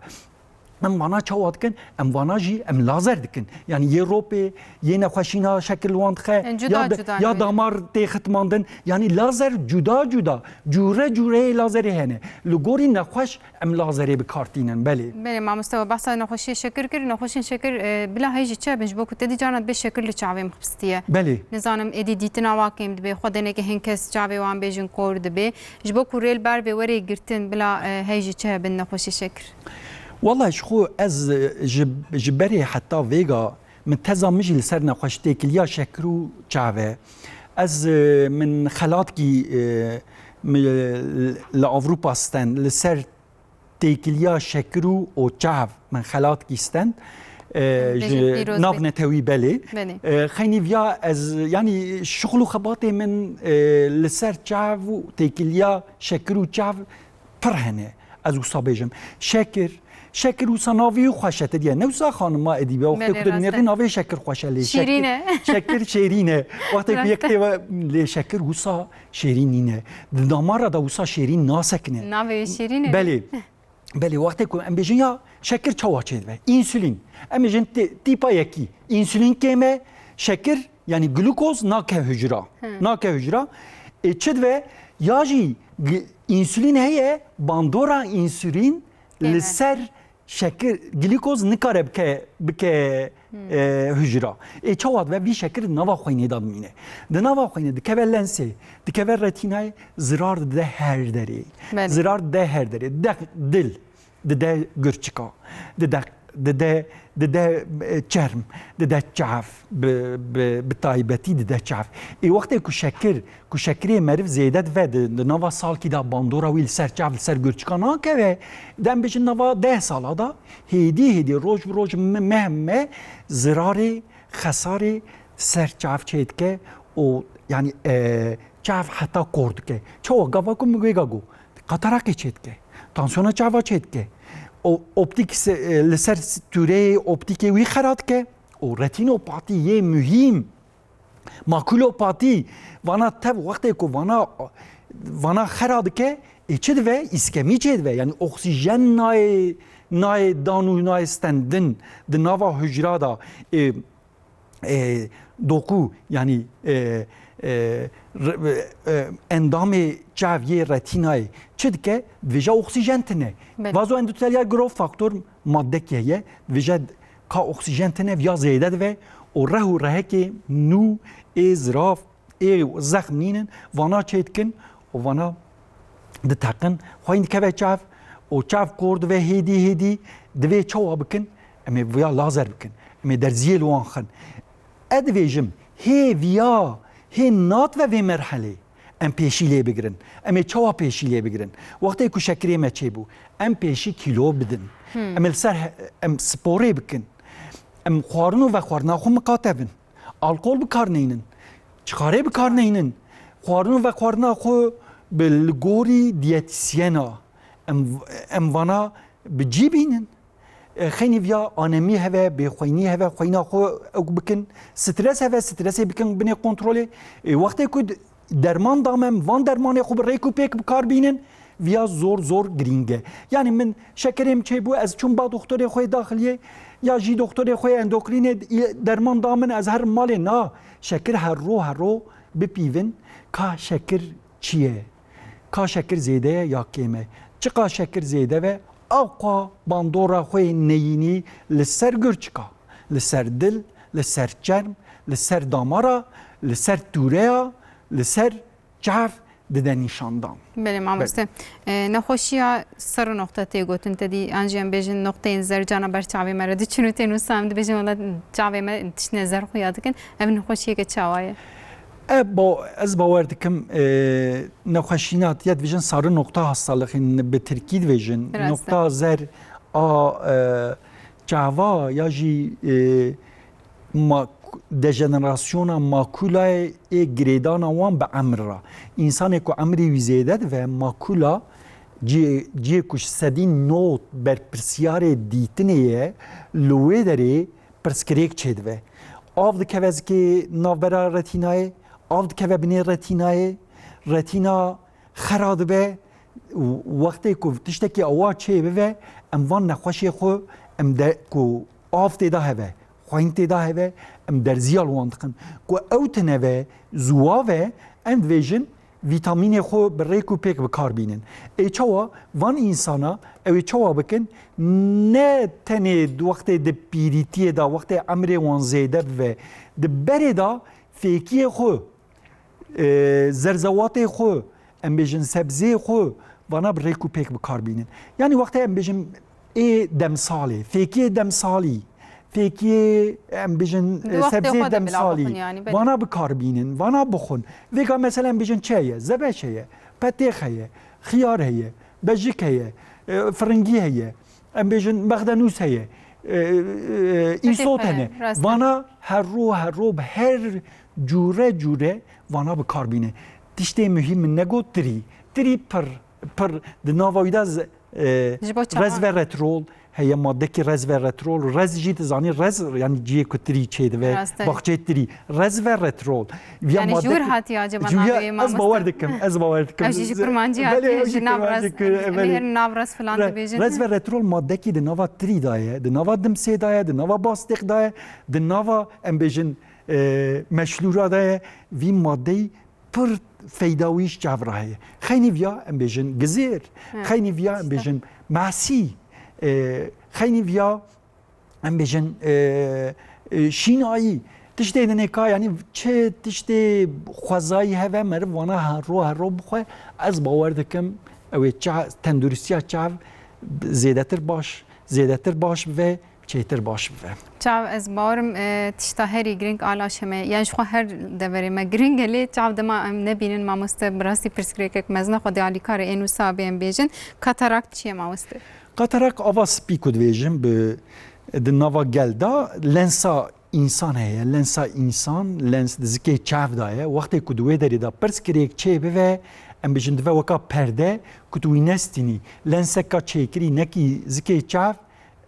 Em vana çawa dikin? Em vana jî em lazer dikin. Yanî yê ropê, yê nexweşîna şekil wan dixe, Em cuda ya da-, cuda ya nû. damar tê xitmandin. Yanî lazer cuda cuda, cûre cûreyê lazerê hene. Li gorî nexweş em lazerê bi kar tînin, belê. Belê, mamoste, we behsa nexweşiyê şekir kir. Nexweşên şekir, e, bila heyî jî çi hebin, ji bo ku te dî carna dibê şekir li çavê min xistiye. Belê. Nizanim, êdî dîtina wa kêm dibe, xwe deneke hin kes çavê wan bêjin kor dibe. Ji bo ku rê li ber vê were girtin, bila, e, heyî jî çi hebin nexweşê şekir? Wela ji xwe ez, e, ji, ji berê heta vêga min teza min jî li ser nexweş têkiliya şekir û çav e. Ez, e, min xelatkî, e, mi, li Ewropa stend, li ser têkiliya şekir û, û çav min xelatkî stend. E, Bêjin ji pîroz nav be. netewî belê. Belê. E, xeynî viya ez, yanî şixul û xebatê min, e, li ser çav û têkiliya şekir û çav pir hene. Ez wisa bêjim. Şekir, şekir wisa navê wî xweş e, te diye. Ne wisa xanima Edîbe, wextê Belê, ku tu rast e. dinêrî navê şekir xweş e lê. Şekir, Şîrîn e. şekir şêrîn e. Wextê ku Rast yek e. tê ve lê şekir wisa şêrîn nîne. Di damara da wisa şêrîn nasekine. Navê wî şîrîn e. Belê. Belê, wextê ku em bêjin ya şekir çawa çêdibe? Însülîn. Em bêjin tê-, tîpa yekî. Însülîn kêm e, şekir, yanî glukoz nake hücra. Hı. Nake hücra. E, çi dibe? Ya jî g-, însülîn heye, bandora însülîn Kêm e. li ser şekir, glîkoz nikare bike, bike, Hmm. e, hücra. Ê çawa dibe? Vî şekir di nava xweynê de dimîne. Di nava xweynê dikeve lensê, dikeve retînayê, zirar dide her derê. Belê. Zirar dide her derê. Dide dil, dide gurçika, dide, dide, dide, e, çerm, dide çav, bi, bi, bi taybetî dide çav. Ê wextê ku şekir Ku şekirê meriv zêde dibe di, di nava salkî de bandora wî li ser çav, li ser gurçika nakeve, dem bêjin nava deh sala de hêdî hêdî roj bi roj me-, meh me zirarê, xesarê ser çav çêdike û, yanî, e, çav heta kor dike. Çawa gava ku min wêga got, katarakê çêdike, tansiyona çava çêdike, o optîk se-, e, li ser s-, tûreyê optîkê wî xera dike û retînopatî yê muhîm Makulopatî, vana tev wextê ku vana, vana xera dike, ê çi dive? Îskemî çêdive. Yanî oksîjen nayê, nayê dan û nayê stendin di nava hujra de, ê, ê, doku, yanî, ê, ê, re-, e, endamê çav yê retînayê çi dike? Dibêje oksîjen tune. Belê. Vazoendotelial growth factor maddekî heye, dibêje ka oksîjen tune viya zêde dive û reh û rehekê nû ê zirav, ê zexm nînin, vana çêdikin û vana diteqin. Xweyîn dikeve çav û çav kor dive hêdî hêdî, divê çawa bikin? Em ê viya lazer bikin. Em ê derziyê li wan xin. Ez dibêjim, hê viya, hê nat ve vê merhelê. Em pêşî lê bigirin. Em ê çawa pêşî lê bigirin? Wextê ku şekerê me çêbû, em pêşî kîlo bidin. Em ê li ser he-, em sporê bikin. Em xwarin û vexwarina xwe miqate bin. Alkol bi kar neynin. Çixarê bi kar neynin. Xwarin û vexwarina xwe bi li gorî diyetisyena em, em vana bi cî bînin. E, xeynî viya anemî heve, bêxweynî heve, xweyna xwe ew bikin. Stres heve, stresê bikin binê kontrolê. E, wextê ku d-, derman dame em, van dermanê xwe bi rêk û pêk bi kar bînin, viya zor zor girîng e. Yanî min şekerê min çêbû, ez çûm ba doktorê xwe yê daxiliyê, ya jî doktorê xwe yê endokrînê, derman da min, ez herim malê. Na, şekir her ro her ro bipîvin, ka şekir çi ye? Ka şekir zêde ye ya kêm e? Çiqa şekir zêde ve, ewqa bandora xwe yê neyînî li ser gurçika, li ser dil, li ser çerm, li ser damara, li ser tûreya, li ser çav dide nîşandan. Belê mamoste. E, nexweşiya serr û noxte tê gotin, te dî an jî em bêjin noxteyên zer cana ber çavê me re diçin û tên wisa em dibêjin wela çavê me tiştine zer xuya dikin. Ev nexweşiyeke çawa ye? E, ba-, ez bawer dikim, e, nexweşîna ya dibêjin sarı nokta hastalığı, bi tirkî dibêjin. Rast e. Nokta zer a, e, çava ya jî, e, ma-, dejenerasyona makûlayê ê girêdana wan bi emir re. Însanê ku emrê wî zêde dibe, makûla cihê, cihê ku ji sedî nod berpirsiyarê dîtinê ye, li wê derê pirsgirêk çêdibe. Av dikeve zikê navbera retînayê, av dikeve binê retînayê, retîna xera dibe. Wextê ku tiştekî awa çê bibe, em van nexweşê xwe, em de ku av tê de hebe, xweyîn tê de hebe, em derziya li wan dixin. Ku ew tine ve, zûwa ve, em dibêjin vîtamînê xwe bi rêk û pêk bi kar bînin. Ê çawa? Van însana ew ê çawa bikin? Ne tenê di wextê di pîrîtiyê de, wextê emrê wan zêde bibe, di berê de fêkiyê xwe, e, zerzewatê xwe, em bêjin sebzê xwe, vana bi rêk û pêk bi kar bînin. Yanî wextê em bêjin ê demsalê, fêkiyê demsalî, fêkiyê em bêjin, Di e, wextê sebzê xwe de bila demsalî, bixwin yanî, belê. Vana bi kar bînin, vana bixwin. Vêga mesela em bêjin çi heye? Zebeş heye, petêx heye, xiyar heye, bejik heye, e, firingî heye, em bêjin mexdenûs heye, e, e, îsot heye, hene. Rast e. Vana her ro, her ro bi her cûre cûre vana bi kar bîne. Tiştê muhîm min negot tirî. Tirî pir, pir di nava wî de z-, e, Ji bo çavan. Resveretrol heye, madekî resveretrol. Rez jî dizanî, rez, yanî cihê ku tirî çêdibe, Rast e. Baxçeyê tirî. Resveretrol. Viya Yanî ji madekî wir hatiye acaba Ji wir navê wê, ez mamoste? bawer dikim, ez bawer dikim. Ew jî ji kurmancî Belê, hatiye, ew jî ji navras, kurmancî kir, belê. Nêr navras filan Re-, dibêjin. Resveretrol madekî di nava tirî de ye, di nava dimsê de ye, di nava bastêq de ye, di nava, em bêjin, e, meşlûra de ye. Vî madeyî pir feyda wî ji çav re heye. Xeynî viya em bêjin gizêr, Hı. xeynî viya em bêjin masî, e, xeynî viya em bêjin, e, e, şînayî. Tiştê dinê ka, yanî çi tiştê xwezayî heve meriv vana her ro her ro bixwe, ez bawer dikim ew ê ça-, tenduristiya çav zêdetir baş, zêdetir baş bibe, çêtir baş bibe. Çav, ez bawerim, e, tişta herî giring a laşê me, yan ji xwe her deverê me giring e, lê çav dema em nebînin, mamoste, bi rastî pirsgirêkek mezin e, xwedê alîkarê ên wisa bê em bêjin. Katarakt çi ye, mamoste? Katarakt ava spî ku dibêjin bi, di nava gel de lensa însan heye, lensa însan, lens di zikê çav de ye. Wextê ku di wê derê de pirsgirêk çê bibe, em bêjin dibe weka perde ku tu wî nestînî. Lenseka çêkirî nekî zikê çav,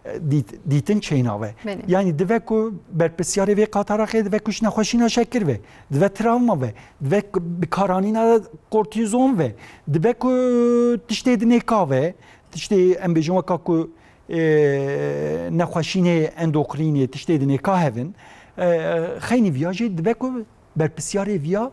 e, dît-, dîtin çênabe. Belê. Yanî dibe ku berpirsiyarê vê kataraxê dibe ku ji nexweşîna şekir ve, dibe travma ve, dibe ku bikaranîna kortîzon ve, dibe ku tiştê dinê ka ve, tiştê em bêjin weka ku, e, nexweşînê endokrînê, tiştê dinê ka hevin, e, xeynî viya jî dibe ku berpirsiyarê viya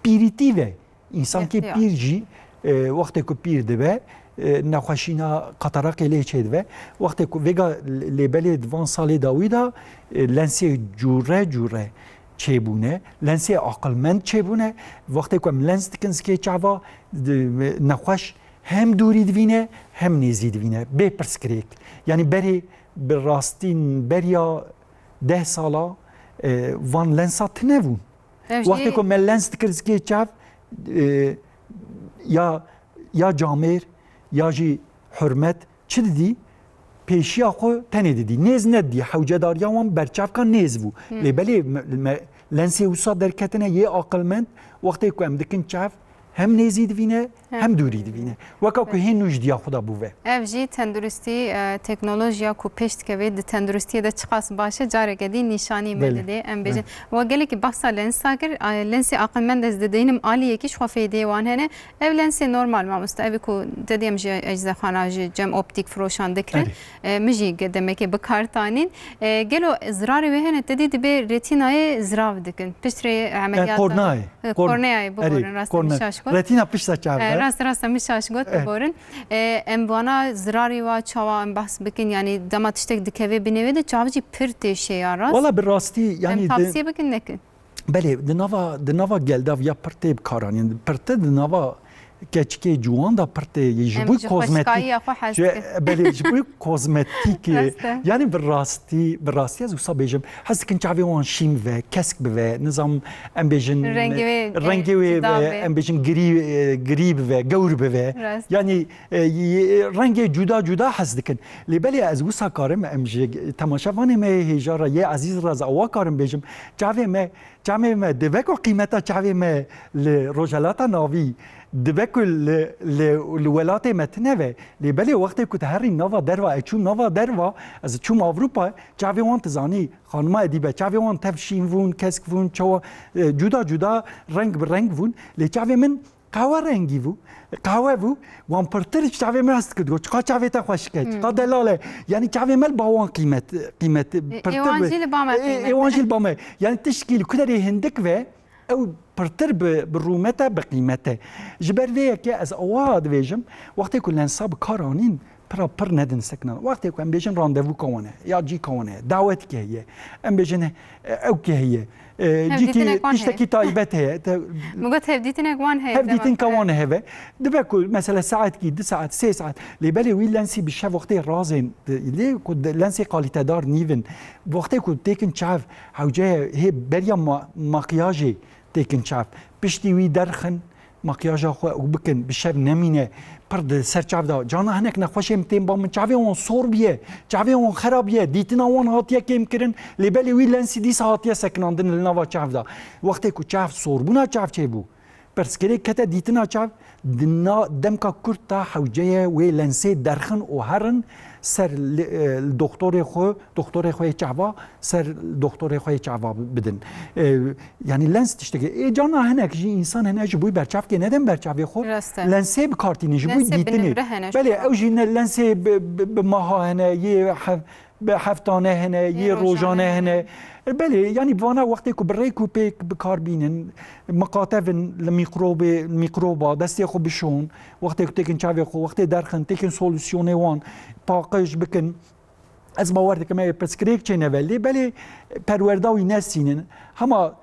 pîrîtî ve. Însankê Yextiya. pîr jî, e, wextê ku pîr dibe, e, nexweşîna kataraqê lê çêdibe. Wextê ku vêga lê-, lêbelê di van salê dawî de, e, lensê cûre cûre çêbûne, lensê aqilmend çêbûne. Wextê ku em lens dikin zikê çava, di, nexweş hem dûrî divîne, hem nêzî divîne. Bê pirsgirêk. Yanî berê bi rastîn beriya deh sala, e, van lensa tune bûn. Ev jî Wextê ku me lens dikir zikê çav, e, ya, ya camêr, ya jî hurmet çi didî? Pêşiya xwe tenê didî. Nêz nedidî. Hewcedariya wan berçavka nêz bû. Lê belê me, me, lensê wisa derketine yê aqilmend, wextê ku em dikin çav, hem nêzî divîne, Hem. hem dûrî divîne. Weka ku hên nû ji diya xwe de bû ve. Ev jî tenduristî, e, teknolojiya ku pêş dikeve di tenduristiyê de çiqas baş e, careke dî nîşanî me Belê. didê. Em bêjin. Belê. Wa gelekî behsa lensa kir, a, lensê aqilmend ez dideynim aliyekî ji xwe fêdeyê wan hene. Ev lensê normal mamoste, ev ku te diyem ji eczexana, ji cem optîk firoşan dikirin. Erê. E, min jî ge-, demekê bi kar tanîn. E, gelo zirarê wê hene, te dî dibê retînayê zirav dikin. Piştrê E, emeliyata korneayê. E, Kor-, korneayê, erê, biborin, rast korne-, min şaş got. Retîna pişta çav E, de. rast, rast min şaş got, E. biborin. E, em vana zirarê wa çawa em behs bikin, yani dema tiştek dikeve binê wê de çav jî pir tê şêya rast. Wala bi rastî, yani Em di- tavsiye bikin nekin. Belê, di nava, di nava geldav ya pirtê bi kar anîn. Pirtê di nava keçikê ciwan de pirtê ji Em bo ji kozmetîk. xweşikayiya xwe hez Ji, dikin. belê, ji bo kozmetîk, Rast e. yani bi rastî, bi rastî ez wisa bêjim. Hez dikin çavê wan şîn bive, kesk bive, nizam em bêjin, Rengê wê, rengê wê cuda bive, be. em bêjin girî, e, girî bive, gewr bive. Rast. Yani, e, y-, rengê cuda cuda hez dikin. Lê belê ez wisa karim em ji temaşevanê me hêja re yê ezîz re ez awa karim bêjim. Çavê me Çavê me, dibe ku qîmeta çavê me li Rojhelata Navî, dibe ku li, li, li welatê me tune ve, lê belê wextê ku tu herî nava derva, ez çûm nava derva, ez çûm Ewropa, çavê wan tu zanî, xanima edîbe, çavê wan tev şîn vûn, kesk vûn, çawa, e, cuda cuda reng bi reng vûn, lê çavê min Qehwe rengî bû. Qehwe bû. Wan pirtir ji çavê me hest kir. Got, "Çiqa çavê te xweşik e, çiqa delal e." Yani çavê me li ba wan qîmet, qîmet E, pirtir ê wan bi-, jî li ba me e, qîmet ê e. wan jî li ba me. Yani tişkî li ku derê hindik ve, ew pirtir bi, bi rûmet e, bi qîmet e. Ji ber vê yekê ez awa dibêjim, wextê ku lensa bi kar anîn, pira pir nedin sekinan. Wextê ku em bêjin randevûka wan e, ya cîka wan e, dawetke heye, em bêjin, e, ewke heye, e, Hevdîtinek cîkî wan heye. tiştekî taybet heye. Te- Min got hevdîtinek wan heye. Hevdîtinka wan heve. Dibe ku mesela saetkî, du saet, sê saet. Lê belê wî lensî bi şev wextê razên, lê ku de-, lensê kalîtedar nîvin. Wextê ku têkin çav, hewce hê beriya ma-, makyajê têkin çav. Piştî wî derxin, Makyaja xwe ew bikin, bi şev nemîne, pir di ser çav de. Cana hinek nexweşê min tên ba min, çavê wan sor biye, çavê wan xera biye, dîtina wan hatiye kêmkirin, lê belê wî lensî dîsa hatiye sekinandin li nava çav de. Wextê ku çav sorbûna çav çêbû, pirsgirêk kete dîtina çav, di na-, demka kurt de hewce ye wê lensê derxin û herin ser li, e, li doktorê xwe, doktorê xwe yê çava, ser doktorê xwe yê çava bidin. E, yani lens tiştekê. Ê cana hinek jî însan hene ji bo berçavkê nedin berçavê xwe. Rast e. Lensê bi kar tînin ji bo Lensê dîtinê. binimre hene Belê, jî. ew jî ne lensê bi, bi, bi maha hene, yê hev-, bi heftane hene, Yê yê rojane rojane hene. hene. E, belê, yani vana wextê ku bi rêk û pêk bi kar bînin, miqatevin li mîkrobê, mîkroba, destê xwe bişon, wextê ku têkin çavê xwe, wextê derxin, têkin solûsyonê wan, paqij bikin. Ez bawer dikim, ev pirsgirêk çêneve lê belê perwerda wî nesînin. Hema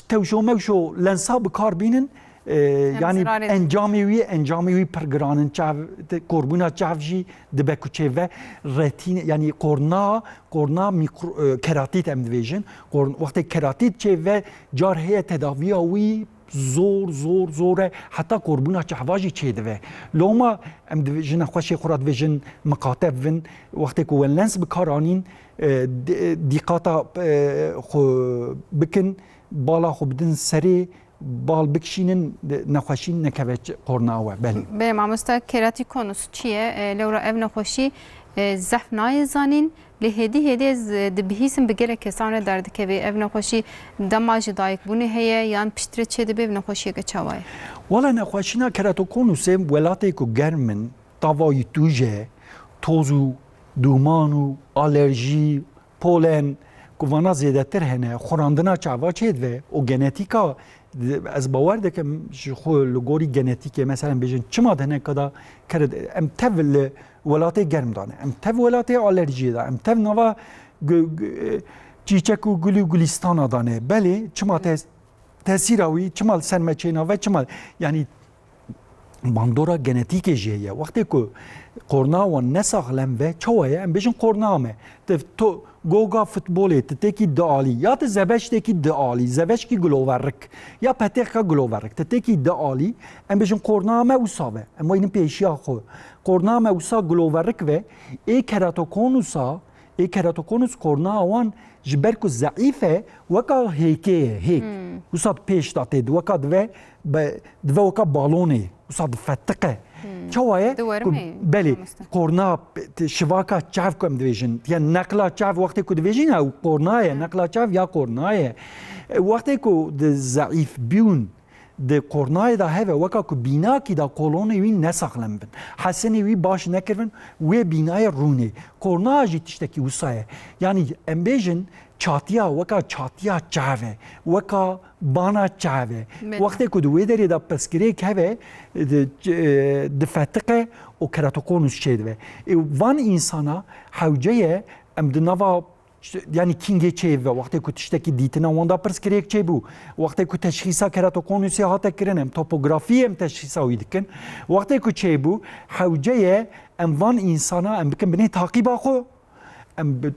tewşo mewşo lensa bi kar bînin, e, Em yanî zirarê didin. encamê wî, encamê wî pir giran in. Çav, te-, korbûna çav jî dibe ku çêve retîn, yanî korna, korna mîkro-, e, keratît em dibêjin. Kor-, wextê keratît çêve car heye tedaviya wî zor, zor, zor e. Heta korbûna çava jî çêdive. Loma em div-, ji nexweşê xwe re dibêjin miqate bibin. Wextê ku wen lens bi kar anîn, e, di-, dîqata, e, xwe bikin, bala xwe bidin serê, bal bikişînin, nexweşî nekeve ç-, qorna we. Belê. Belê mamoste, keratikonus çi ye? E, lewra ev nexweşî, e, zehf nayê zanîn. Lê hêdî hêdî ez, e, dibihîsim bi gelek kesan re derdikeve. Ev nexweşî dema ji dayikbûnê heye yan piştre çêdibe, ev nexweşiyeke çawa ye? Wala nexweşîna keratokonusê welatê ku germ in, tava wî tûj e, toz û dûman û alerjî, polen, ku vana zêdetir hene, xurandina çava çêdibe û genetîka, ez bawer dikim ji xwe li gorî genetîkê, meselen bêjin çima di hineka de kere, em tev li welatê germ dane, em tev welatê alerjiyê de, em tev nava gu-, gu-, çîçek û gul û gulîstana dane. Belê, çima te-, tesîra wî, çima li ser me çênabe, çima, yanî bandora genetîkê jî heye. Wextê ku qorna wan ne saxlem ve, çawa ye? Em bêjin qorna me. Te to-, goga futbolê tu têkî dialî, ya tu zebeştêkî dialî, zebeşkî giloverik, ya petêxka giloverik, tu têkî dialî, em bêjin qorna me wisa ve, em weynin pêşiya xwe. Qorna me wisa giloverik ve, ê keratokonusa, ê keratokonus qorna wan ji ber ku zeîf e, weka hêkê ye, hêk. Wisa pêş da tê, weka dive, be, dive weka balonê, wisa difetiqe. Çawa ye? Diwerime, Belê, mamoste. Qorna, t-, şivaka çav ku em dibêjin, ya neqla çav wextê ku dibêjin, ew qorna ye, neqla çav ya qorna ye. E, wextê ku di zeîf bûn, di qornayê de heve, weka ku bînakî de kolonê wî nesaxlem bin, hesinê wî baş nekirvin, wê bînayê rûnê. Qorna jî tiştekî wisa ye. Yanî em bêjin çatiya, weka çatiya çav e, weka bana çav e. Belê. Wextê ku di wê derê de pirsgirêk heve, di, e, difetiqe û keratokonus çêdibe. Ê, van însana hewce ye em di nava, yanî kîngê çêbibe, wextê ku tiştekî dîtina wan de pirsgirêk çêbû, wextê ku teşxîsa keratokonusê hate kirin, em topografiyê em teşxîsa wî dikin. Wextê ku çêbû, hewce ye em van însana em bikin binê taqîba xwe, em bi,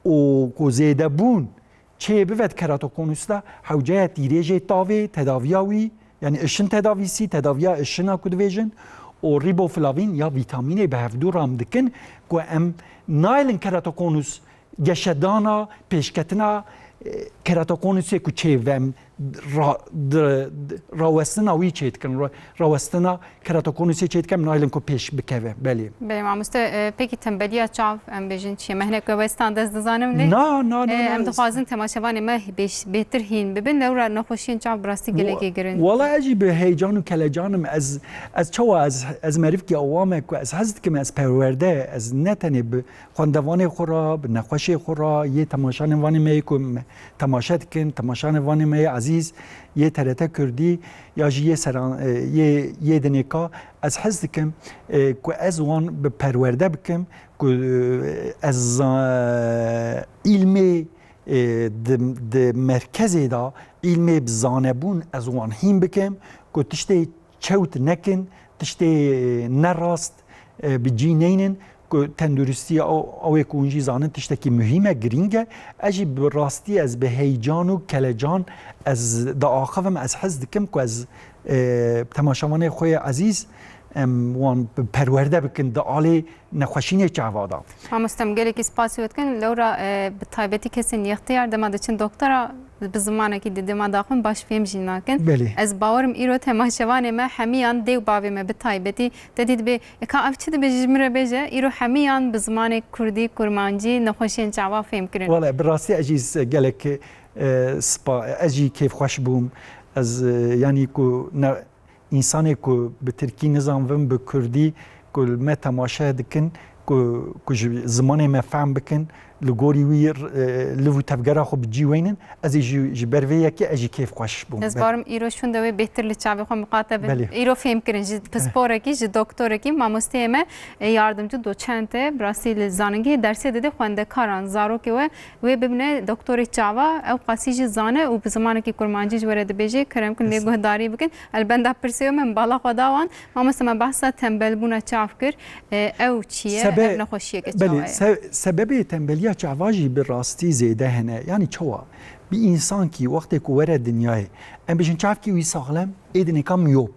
û ku zêdebûn çê bivet keratokonus de, hewce ye tîrêjê tavê, tedaviya wî, yanî ışın tedavisi, tedaviya ışına ku dibêjin, û riboflavin ya vîtamînê bi hevdû ram dikin ku em naylin keratokonus geşedana, pêşketina, e, keratokonusê ku çê ve em ra-, di-, di-, rawestina wî çê dikin, ra-, rawestina keratokonusê çê dikin, em naylin ku pêş bikeve. Belê. Belê mamoste, e, peki tembeliya çav, em bêjin çi ye? Me hinek westan dest dizanim lê, Na, na, na, e, na, em dixwazin temaşevanê me bêş-, bêhtir hîn bibin, lewra nexweşiyên çav bi rastî gelekî girin. Wala ez jî bi heyecan û kelecan im. Ez, ez çawa ez, ez merivkî awa me ku ez hez dikim ez perwerde, ez ne tenê bi xwendevanê xwe re, bi nexweşê xwe re, yê temaşanê vanê me yê ku me temaşe dikin, temaşanê vanê me yê ezîz, yê T R T Kurdî ya jî yê seran, e, yê, yê dinêka, ez hez dikim, e, ku ez wan bi perwerde bikim, ku, e, ez za-, îlmê, e, di, di merkezê de îlmê bi zanebûn ez wan hîn bikim, ku tiştê çewt nekin, tiştê nerast, e, bi cî neynin, ku tenduristiya ew, ew ê ku hûn jî zanin tiştekî muhîm e, girîng e. Ez jî bi rastî ez bi heyecan û kelecan ez diaxivim, ez hez dikim ku ez, e, temaşevanê xwe yê ezîz, em wan bi perwerde bikin di alê nexweşînê çava de. Mamoste, em gelekî spasî we dikin. Lewra, e, bi taybetî kesên yextiyar dema diçin doktora, bi zimanekî di dema daxwin baş fêm jî nakin. Belê. Ez bawerim îro temaşevanê me hemiyan dê û bavê me bi taybetî te dî dibê, e, ka ev çi dibe ji min re bêje, îro hemiyan bi zimanê kurdî, kurmancî nexweşiyên çawa fêm kirin. Wele bi rastî ez jî s-, gelek, e, spa-, ez jî kêfxweş bûm. Ez, e, yanî ku ne, Însanê ku bi tirkî nizanvin, bi kurdî ku li me temaşe dikin, ku, ku ji zimanê me fehm bikin, li gorî wî, e, liv û tevgera xwe bi cî weynin, ez ê jî ji ber vê yekê ez jî kêfxweş bûm. Ez barim îro şûnde wê bêhtir li çavê xwe miqate bin. Belê. Îro fêm kirin ji pisporekî, ji doktorekî, mamosteyê me, e, yardimcî doçent e, bi rastî li zaningehê dersê dide xwendekaran, zarokê we, wê bibine doktorê çava, ew qasî jî zane û bi zimanekî kurmancî ji we re dibêje, kerem kin lê guhdarî bikin. El benda pirsê min bala xwe da wan. Mamoste, me behsa tembelbûna çav kir. E, ew çi ye? Sebe-, Ev nexweşiyeke çawa belê, ye? Se-, sebebê tembeliya çava jî bi rastî zêde hene. Yanî çawa? Bir însankî wextê ku were dinyayê, em bêjin çavkî wî saxlem, ê dinêka miyop,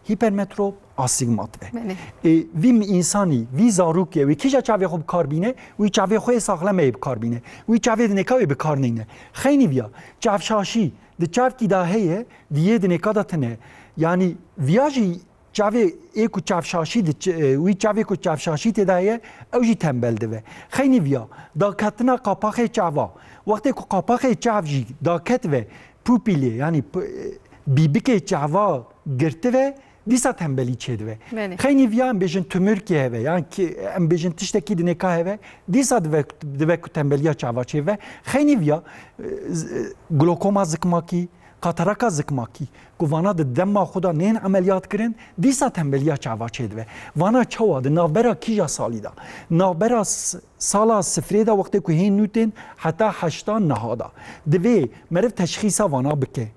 hipermetrop, astigmat be. Belê. E, vî mi-, însanî, vî zarokê, wî kîja çavê xwe bi kar bîne, wî çavê xwe yê saxlem ê bi kar bîne. Wî çavê dinêka wê bi kar neyne. Xeynî viya, çavşaşî, di çavkî de heye, di yê dinêka de tune. Yanî viya jî çavê ê ku çavşaşî di ç-, e, wî çavê ku çavşaşî tê de heye, ew jî tembel dibe. Xeynî viya, daketina qapaxê çava. Wextê ku qapaxê çav jî daket ve, pupilê, yanî pu-, e, bîbikê çava girti ve, dîsa tembelî çêdibe. Belê. Xeynî viya em bêjin tumurkê heve, yan ki em bêjin tiştekî dinêka heve, dîsa dibe, dibe ku tembeliya çava çêdibe. Xeynî viya, e, z-, e, glokoma zikmakî, kataraka zikmakî, ku vana di dema xwe de nên emeliyat kirin, dîsa tembeliya çava çêdibe. Vana çawa di navbera kîja salî de? Navbera s-, sala sifrê de wextê ku hên nû tên heta heşta niha de. Divê meriv teşxîsa vana bike.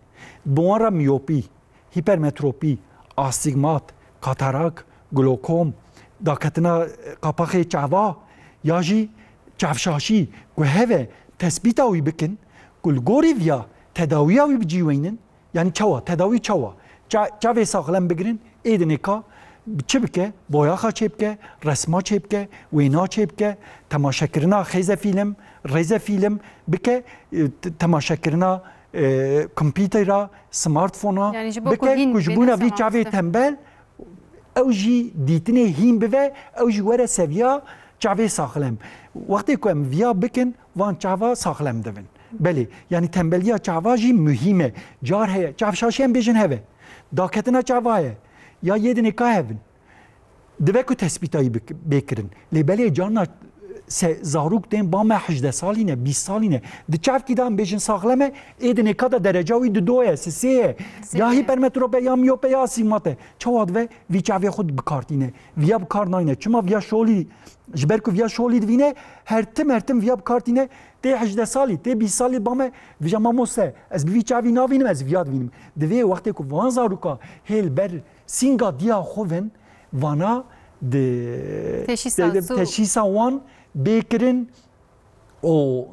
Bi wan re miyopî, hipermetropî, astigmat, katarak, glokom, daketina qapaxê çava ya jî çavşaşî ku heve tespîta wî bikin, ku li gorî viya tedawiya wî bi cî weynin, yanî çawa, tedawî çawa? Ça-, çavê saxlem bigirin, ê dinêka bi çi bike? Boyaxa çêbike, resma çêbike, wêna çêbike, temaşekirina xêzefîlim, rêzefîlim bike, e, t-, temaşekirina, e, kompîtera, smartfona Yanî ji bo ku bike, hîn ku ji bînin bûna vî çavê semamoste. tembel ew jî dîtinê hîn bive, ew jî were seviya çavê saxlem. Wextê ku em viya bikin, van çava saxlem dibin. Belê, yanî tembeliya çava jî muhîm e. Car heye, çavşaşî em bêjin heve. Daketina çava heye. Ya yê dinêka hevin. Dive ku tespîtayî bik-, bê kirin. Lê belê carna se-, zarok tên ba me hejdeh salî ne, bîst salî ne. Di çavkî de em bêjin saxlem e, ê dinêka de dereca wî dido ye, sisê ye. Sisê Ya ye. hipermetrop e, ya miyop e, ya astigmat e. Çawa dive vî çavê xwe bi kar tîne? Viya bi kar nayne. Çima viya şolî, ji ber ku viya şolî divîne, her tim, her tim viya bi kar tîne. Tê hejdeh salî, tê bîst salî ba me, vêja mamoste, ez bi vî çavî navînim, ez viya divînim. Divê wextê ku van zaroka hê li ber sînga diya xwe vin, vana di Teşhîsa de-, de-, zû. teşhîsa wan bê kirin û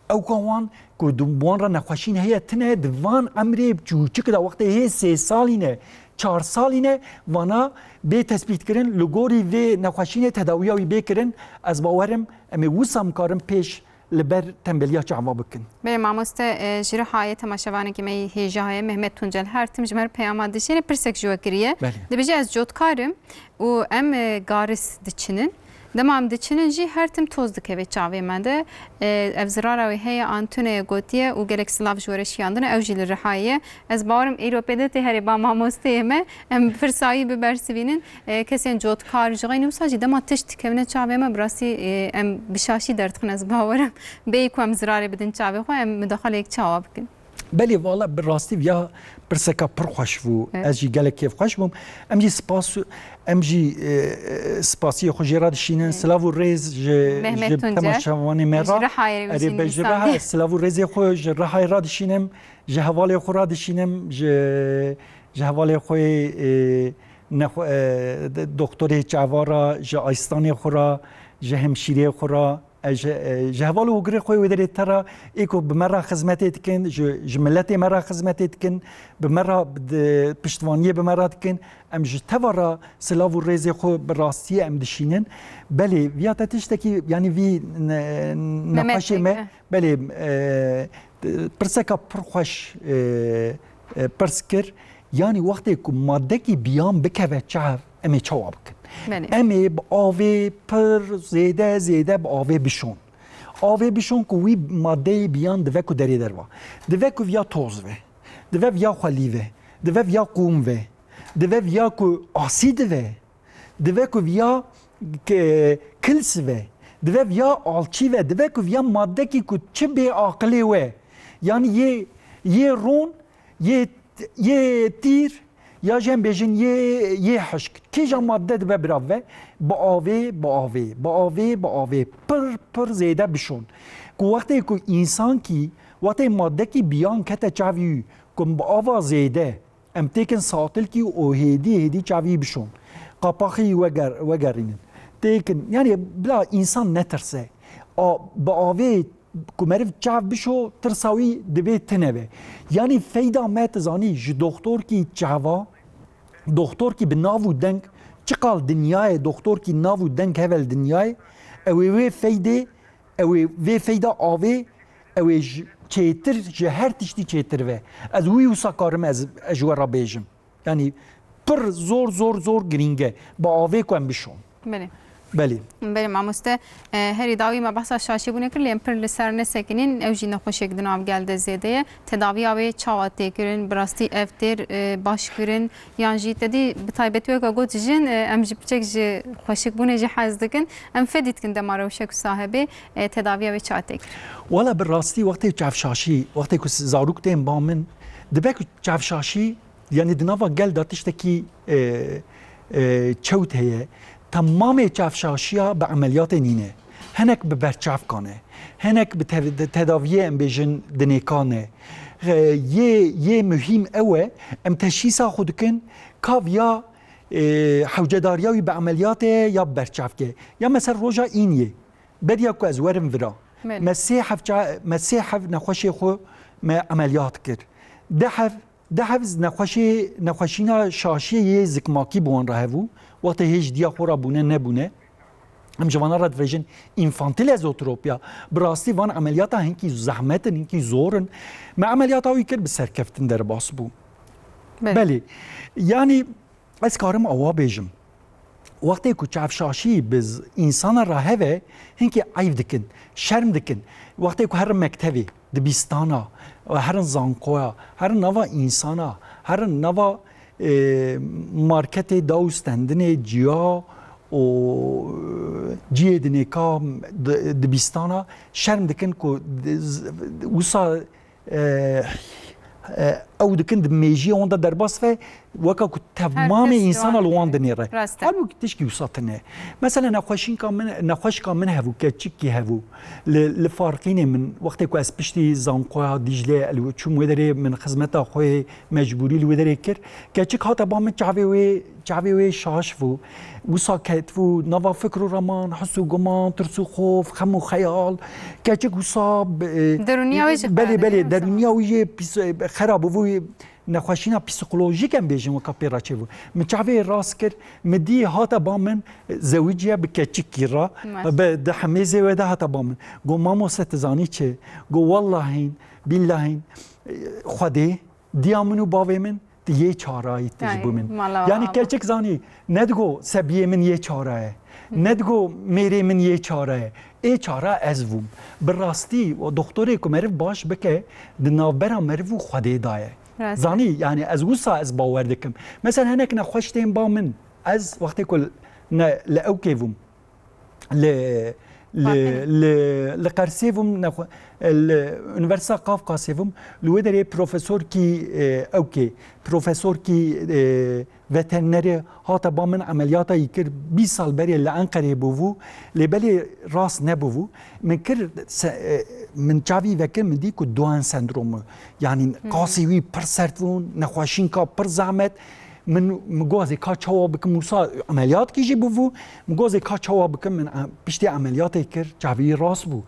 ewka wan ku di wan re nexweşîn heye tine, di van emrê çûçik de wextê hê sê salî ne, çar salî ne, vana bê tespîtkirin, li gorî vê nexweşînê tedawiya wî bê kirin, ez bawerim em ê wisa em karin pêş li ber tembeliya çava bikin. Belê mamoste, e, ji Rihayê temaşevanekî me yê hêja heye, Mehmet Tuncel, her tim ji me re peyama dişêne, pirsek ji we kiriye. Belê. Dibêje, ez cotkar im û em, e, garis diçinin. Dema em diçinin jî her tim toz dikeve çavê me de. E, ev zirara wê heye, an tune ye gotiye û gelek silav ji we re şiyandine, ew jî li Rihayê ye. Ez bawerim îro pê de tê herê ba mamosteyê me, em pirsayî bibersivînin. E, kesên cotkar ji xeynî wisa jî dema tişt dikevine çavê me, bi rastî, e, em bi şaşî derdixin, ez bawerim. Bêyî ku em zirarê bidin çavê xwe, em mudaxaleyek çawa bikin? Belê, vala bi rastî viya pirseka pir xweş bû. Evet. Ez jî gelek kêfxweş bûm. Em jî spas, em jî, e, e, spasiyê xwe jê re dişînin. Evet. Silav û rêz ji, Mehmet ji Tuncer. temaşevanê me Ji re. Rihayê re Erê, wî jî be ji nivîsandî. Riha, silav û rêzê xwe ji Rihayê re dişînim. Ji hevalê xwe re dişînim. Ji, ji hevalê xwe, e, nexwe-, e, de-, doktorê çava re, ji asistanê xwe re, ji hemşîrê xwe re. E, ji, e, ji heval û hogirê xwe wê derê te re, ê ku bi me re xizmetê dikin, ji, ji miletê me re xizmetê dikin, bi me re, di, piştvaniyê bi me re dikin, em ji teva re silav û rêzê xwe bi rastiyê em dişînin. Belê, viya te tiştekî, yanî vî ne-, Mehmet nexweşê me, Bey, belê, e, pirseka pir xweş, e, e, pirs kir. Yanî wextê ku madekî biyan bikeve çav, em ê çawa bikin? Belê. Em ê bi avê pir zêde, zêde bi avê bişon. Avê bişon ku wî madeyê biyan dive ku derê derva. Dive ku viya toz ve. Dive viya xwelî ve. Dive viya qûm ve. Dive viya ku asîd ve. Dive ku viya ke-, kils ve. Dive viya alçî ve. Dive ku viya madekî ku çi bê aqilê we. Yanî yê, yê ron, yê, yê tîr, ya jî em bêjin yê, yê hişk. Kîja madde dibe bira ve, bi avê, bi avê, bi avê, bi avê, pir, pir zêde bişon. Ku wextê ku însankî, wextê madekî biyan kete çavî wî, ku bi ava zêde, em têkin satilkî û hêdî, hêdî çavî bişon. Qapaxî weger-, wegerînin. Têkin, yanî bila însan netirse. A, bi avê ku meriv çav bişo, tirsa wî dibê tine be. Yanî feyda me, tu zanî, ji doxtorkî çava, doxtorkî bi nav û deng, çiqal dinyayê doxtorkî nav û deng heve li dinyayê, ew ê wê feydê, ew ê vê feyda avê, ew ê ji, çêtir, ji her tiştî çêtir ve. Ez wî wisa karim ez, ez ji we re bêjim. Yanî pir zor, zor, zor girîng e. Bi avê ku em bişon. Belê. Belê. Belê mamoste, e, herî dawî me behsa şaşîbûnê kir, lê em pir li ser nesekinîn, ew jî nexweşek di nav gel de zêde ye. Tedaviya wê çawa tê kirin? Bi rastî ev têr, e, baş kirin? Yan jî te dî bi taybetî weke got jin, e, em ji piçek ji xweşikbûnê jî hez dikin. Em fedî dikin dema rewşek wisa hebê, e, tedaviya wê çawa tê kirin? Wala bi rastî wextê çavşaşî, wextê ku zarok tên ba min, dibe ku çavşaşî Yanî di nava gel de tiştekî, e, e, çewt heye. Temamê çavşaşiya bi emeliyatê nîne. Hinek bi berçavkan e. Hinek bi te-, tedaviyê em bêjin dinêkan e. E, yê, yê muhîm ew e, em teşhîsa xwe dikin, kav ya, e, hewcedariya wî bi emeliyatê ye ya bi berçavkê. Ya mesela roja îniyê. Beriya ku ez werim vira, Belê. me sê hev ça-, me sê hev nexweşê xwe me emeliyat kir. Deh hev, deh hev nexweşê, nexweşîna şaşiyê yê zikmakî bi wan re hebû. Wextê hê ji diya xwe re bûne nebûne. Em ji vana re dibêjin infantile zootropia. Bi rastî van emeliyata hinkî zehmet in, hinkî zor in. Me emeliyata wî kir, bi serkeftin derbas bû. Belê. Belê. Yanî ez karim awa bêjim. Wextê ku çavşaşî bi z-, însana re heve, hinkî eyb dikin, şerm dikin. Wextê ku herin mektevê, dibistana, herin zankoya, herin nava însana, herin nava, e, marketê da û stendinê ciya û, e, ciyê dinêka di-, dibistana, şerm dikin ku di-, z-, wisa e, e, ew dikin di mêjiyê wan de derbas ve, weka ku tevmamê însana li wan dinêre. Rast e. Halbûkî tişkî wisa tine. Mesela nexweşînka min, nexweşka min hebû, keçikî hebû. Li, li Farqînê min, wextê ku ez piştî zankoya Dîcle, li çûm wê derê, min xizmeta xwe yê mecbûrî li wê derê kir. Keçik hate ba min, çavê wê çavê wê şaş bû. Wisa ketibû nava fikr û reman, his û guman, tirs û xof, xem û xeyal. Keçik wisa bi-, Derûniya wê jî belê, xerabî belê, wisa. Derûniya wî jê pîs-, xera bû, nexweşîna psîkolojîk em bêjin weka pê re çêbû. Min çavê rast kir, min dî hate ba min, zewiciye bi keçikî re, Maş. bi, di hemêzê wê de hate ba min. Got, "Mamoste, tu zanî çi?" Got, "Wellahîn, billahîn, Xwedê, diya min û bavê min, tu yê çarayî, tu ji bo min." Yanî keçik zanî, ne digo sebiyê min yê çara ye, ne digo mêrê min yê çara ye. Ê çara ez bûm. Bi rastî, o doktorê ku meriv baş bike, di navbera meriv û Xwedê de ye. Rast. Zanî, yanî ez wisa ez bawer dikim. Mesela hinek nexweş tên ba min, ez wextê ku ne, li ewkê bûm, li, li, Bakinê. li, li Qersê bûm, nexwe-, li Unîversîteya Qafqasê bûm, li wê derê profesorkî, e, ewkê, profesorkî, e, veterinerê hate ba min, emeliyata yî kir, bîst sal berê li Enqerê bûbû, lê belê rast nebûbû. Min kir, se-, e, min çavî vekir, min dî ku Down sendromu, yanî Hmm. qasî wî pir sert bûn, nexweşînka pir zehmet. Min, min got, ez ê ka çawa bikim, wisa emeliyatkî jî bûbû. Min got, ez ê ka çawa bikim, min, e, piştî emeliyatê kir, çavî rast bû.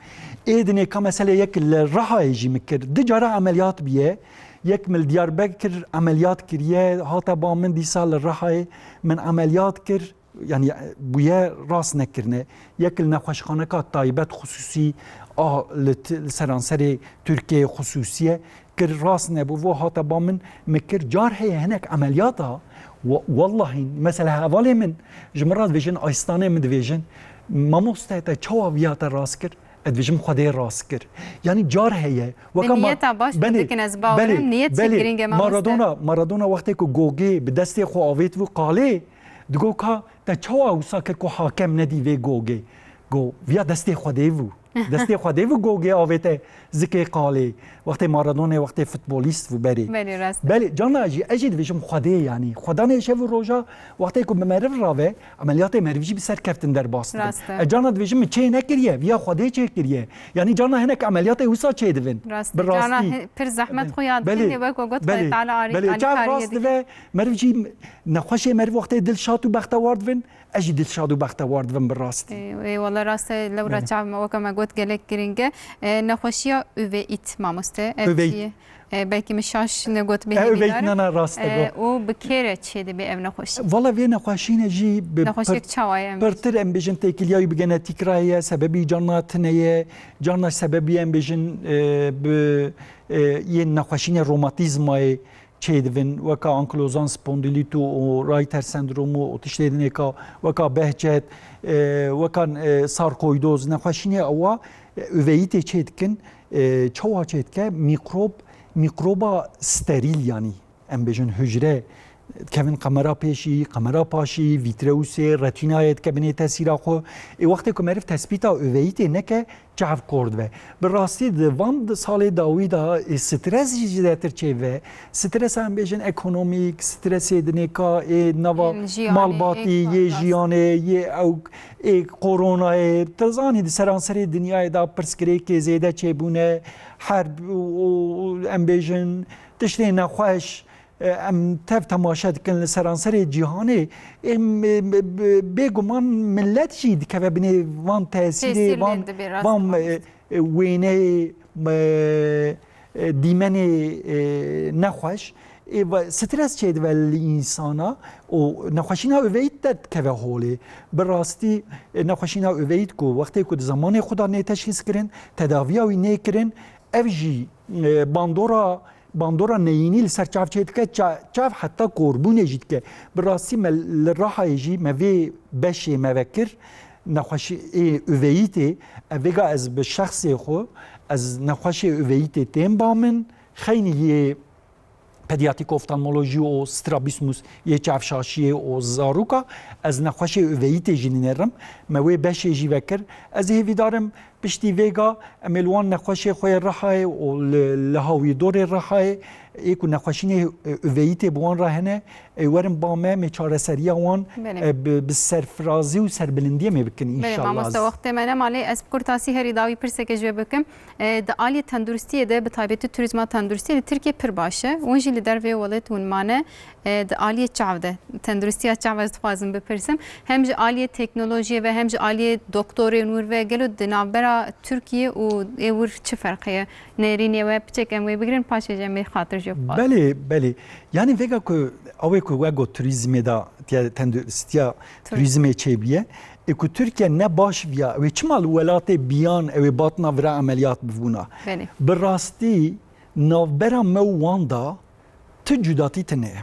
Ê dinê ka mesele yek li Rihayê jî min kir. Du cara emeliyat bûye. Yek min li Diyarbekir emeliyat kiriye, hate ba min dîsa li Rihayê min emeliyat kir. Yanî, e, bûye rast nekirine. Yek li nexweşxaneka taybet xusûsî a li t-, li seranserê Tirkiyeyê xusûsî ye. Kir rast nebû, vo hate ba min, min kir. Car heye hinek emeliyata, wa-, wellahî, mesela hevalê min, ji min re dibêjin, asistanê min dibêjin, "Mamoste, te çawa viya te rast kir?" Ez dibêjim, "Xwedê rast kir." Yanî car heye, weka ma-, niyeta baş belê, dikin, ez bawer im, belê, niyet jî belê. Giring e, mamoste. Maradona, Maradona wextê ku gogê bi destê xwe avêt bû qalê, digo ka, "Te çawa wisa kir ku hakem nedî vê gogê?" Go, "Viya destê Xwedê bû." Destê Xwedê bû gogê avête zikê qalê. Wextê Maradona, wextê futbolîst bû berê. Belê, rast e. Belê, cana jî, ez jî dibêjim Xwedê, yanî. Xwedanê şev û roja, wextê ku bi meriv rave, emeliyatê meriv jî bi serkeftin derbas dibin. Rast e. Ez cana dibêjim, min çê nekiriye, viya Xwedê çê kiriye. Yanî cana hinek emeliyatê wisa çê dibin. Rast e. Bi rastî. Cana hi-, pir zehmet xuya dikin, belê, lê wek we got, belê, Xwedê Teala arî-, belê, alîkariyê çav rast dikin. Dibe, meriv jî nexweşê meriv wextê dilşad û bextewar dibin, ez jî dilşad û bextewar dibim bi rastî. Ê, ê, wele rast e, lewra Belê. Çav me, weke me got, gelek giring e. E, nexweşiya uveit, mamoste, ev Uveit. Çi ye? E, belkî min şaş negot, E, bêhnî uveit, nikarim. Na, na, rast e, E, go. Û bi kê re çêdibe ev nexweşî? Valla vê nexweşîne jî bi Nexweşiyek pir-, çawa ye em pirtir em bêjin têkiliya wî bi genetîk re ye, sebebî carna tine ye, carna sebebî em bêjin, e, bi, e, yên nexweşîne romatîzmayê çêdibin, weka ankilozan spondilît û, û Reiter sendromu û tiştê dinê ka, weka behçet, e, weka, e, sarkoîdoz, nexweşînê ewa, e, uveyîtê çêdikin, e, çawa çêdike? Mîkrob, mîkroba sterîl, yanî em bêjin hucre, dikevin qemera pêşî, qemera paşî, vîtreusê, retînayê dike binê tesîra xwe. Ê, wextê ku meriv tespîta uveyîtê neke, çav kor dibe. Bi rastî di van di salê dawî de, ê, stres jî zêdetir çêve. Stresa em bêjin ekonomîk, stresê dinê ka, ê, nava Ê, jiyanê, malbatî, ê, yê rast. Jiyanê, yê ew, ê, koronayê. Tu zanî di seranserê dinyayê de pirsgirêkê zêde çêbûne. Herb û, û, û em bêjin tiştê nexweş, e, em tev temaşe dikin li seranserê cîhanê, em, e, be-, be-, bêguman millet jî dikeve binê van tesîrê, Tesîr van, lê dibe, rast van, e, mamoste. e, wêneyê, e, e, dîmenê, e, nexweş, e, va-, stres çêdibe li însana û nexweşîna uveyît derdikeve holê. Bi rastî, e, nexweşîna uveyît ku wextê ku di zemanê xwe de nê teşxîs kirin, tedaviya wî nê kirin, ev jî, e, bandora, bandora neyînî li ser çav çêdike, ça-, çav heta korbûnê jî dike. Bi rastî me li Rihayê jî me vê beşê me vekir, nexweşî ê uveyîtê, ev vêga ez bi şexsê xwe, ez nexweşê uveyîtê tên ba min, xeynî yê pediatrîk oftalmolojî û strabismus yê çavşaşiyê û zaroka, ez nexweşê uveyîtê jî nînerim. Me wê beşê jî vekir. Ez hêvîdar im piştî vêga em ê li wan nexweşê xwe yê Rihayê û li, li hawîrdorê Rihayê ê ku nexweşînê, e, uveyîtê bi wan re hene, ê werin ba me, em ê çareseriya wan, Belê. e, bi, bi serfirazî û serbilindiyê em ê bikin Belê, înşallah. Mamoste, wextê me nema, lê ez bi kurtasî herî dawî pirsekê ji we bikim. E, di aliyê tenduristiyê de, bi taybetî turîzma tenduristiyê li Tirkiyê pir baş e. Hûn jî li dervê welêt hûn mane, e, di aliyê çav de, tenduristiya çav ez dixwazim bipirsim. Hem ji aliyê teknolojiyê ve hem ji aliyê doktorên wir ve gelo di navbera Tirkiye û ê wir çi ferq heye? Nêrînê we piçek em wê bigirin, paşê jî em ê xatir ji we bixwazin. Belê, belê. Yanî vêga ku ew ê ku we got turîzmê de, tiya tenduristiya Tur- turîzmê çêbûye, ê ku Tirkiye ne baş viya, ew ê çima li welatê biyan ew ê batina vira emeliyat bibûna? Belê. Bi rastî navbera me û wan da ti cudatî tine ye.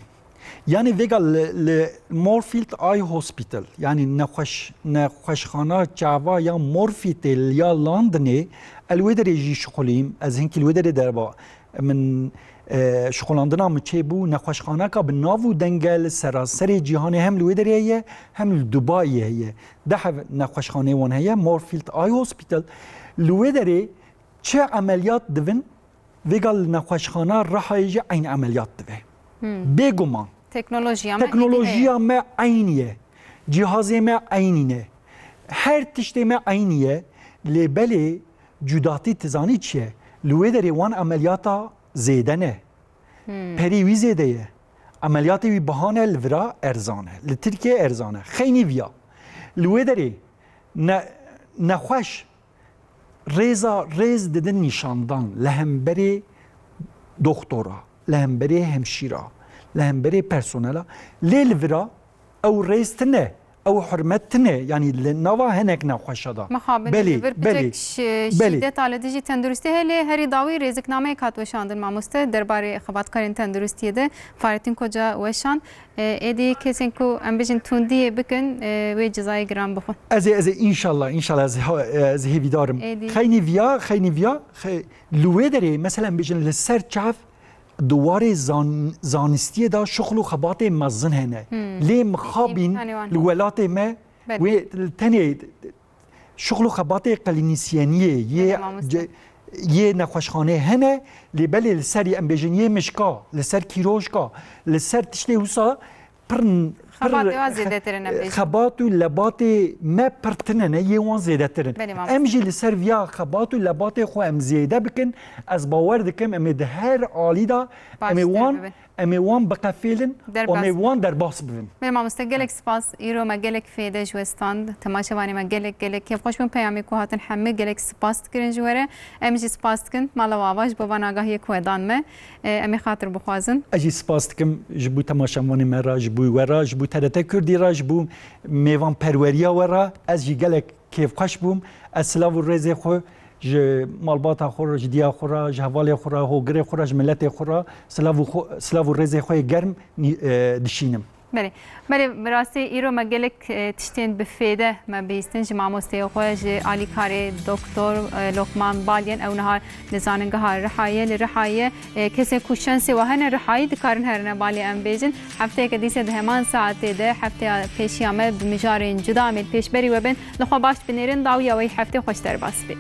Yanî vêga li, li Moorfield Eye Hospital, yanî nexweş-, nexweşxana çava ya Moorfield ê li ya Londonê, ez li wê derê jî şixulîm, ez hinkî li wê derê derba min, e, şixulandina min çêbû, nexweşxaneka bi nav û deng e li seranserê cîhanê, hem li wê derê heye, hem li Dubayê heye. Deh ev nexweşxaneyê wan heye, Moorfield Eye Hospital. Li wê derê çi emeliyat dibin, vêga li nexweşxana Rihayê jî eyn emeliyat dibe. Hmm. Bêguman. Teknolojiya me Teknolojiya êdî heye. me eynî ye. Cihazê me eynî ne. Her tiştê me eynî ye. Lê belê cudatî tu zanî çi ye? Li wê derê wan emeliyata zêde ne. Hmm. Perê wî zêde ye. Emeliyatê wî biha ne, li vira erzan e. Li Tirkiye erzan e. Xeynî viya. Li wê derê ne-, nexweş rêza, rêz didin nîşandan li hemberê doxtora, li hemberê hemşîra, li hemberê personela. Lê li vira ew rêz tine, ew hurmet tine, yanî li nava hinek nexweşa da. Mixabin Belê, li vir belê, piçek şi-, belê. şîdeta li dijî tenduristî heye, lê herî dawî rêziknameyek hat weşandin mamoste derbarê xebatkarên tenduristiyê de. Fahrettin Koca weşand. E, êdî kesên ku em bijin tundiyê bikin, e, wê cezayê giran bixwin. Ez ê, ez ê, înşallah, înşallah, ez ha-, ez hêvîdar im. Êdî. Xeynî viya, xeynî viya, xe-, li wê derê, mesela, em bijin li ser çav di warê zan-, zanistiyê de şixul û xebatê mezin hene. Hmm. Lê mixabin Îmkanê wan li hene. welatê me Belê. wê tenê şixul û xebatê klînîsyeniyê, yê Belê, mamoste. ce-, yê nexweşxanê hene, lê belê li ser, em bêjin, yê mişka, li ser kîrojka, li ser tiştê wisa pir, pir Xebatê wan xe-, zêdetir in, em bêjin. xebat û lebatê me pir tine ne, yê wan zêdetir in. Belê, mamoste. Em jî li ser viya xebat û lebatê xwe em zêde bikin, ez bawer dikim, em ê di her alî de, em ê Baştir wan bibin. Em ê wan biqefêlin û em ê Derbas. wan derbas bibin. Belê mamoste, gelek spas. Îro me gelek fêde ji we stand. Temaşevanê me gelek, gelek kêfxweş bûn. Peyamê ku hatin hemû gelek spas dikirin ji we re. Em jî spas dikin mala we ava ji bo van agahiyê ku we dan me. E, em ê xatir bixwazin. Ez jî spas dikim ji bo temaşevanê me re, ji bo we re, ji bo T R T Kurdî re, ji bo mêvanperweriya we re. Ez jî gelek kêfxweş bûm. Ez silav û rêzê xwe ji malbata xwe re, ji diya xwe re, ji hevalê xwe re, hogirê xwe re, ji miletê xwe re silav û xwe, silav û rêzê xwe yê germ nî-, e, dişînim. Belê. Belê, bi rastî îro me gelek, e, tiştên bi fêde me bihîstin ji mamosteyê xwe, ji alîkarê doktor, e, Lokman Balyen, ew niha li Zanîngeha Rihayê, li Rihayê, e, kesên ku şensê we hene Rihayî dikarin herine balê em bêjin. Hefteyeke dîse di heman saetê de, hefteya pêşiya me bi mijarên cuda em ê li pêşberî we bên. Li xwe baş binêrin, dawiya wê heftê xweş derbas bê.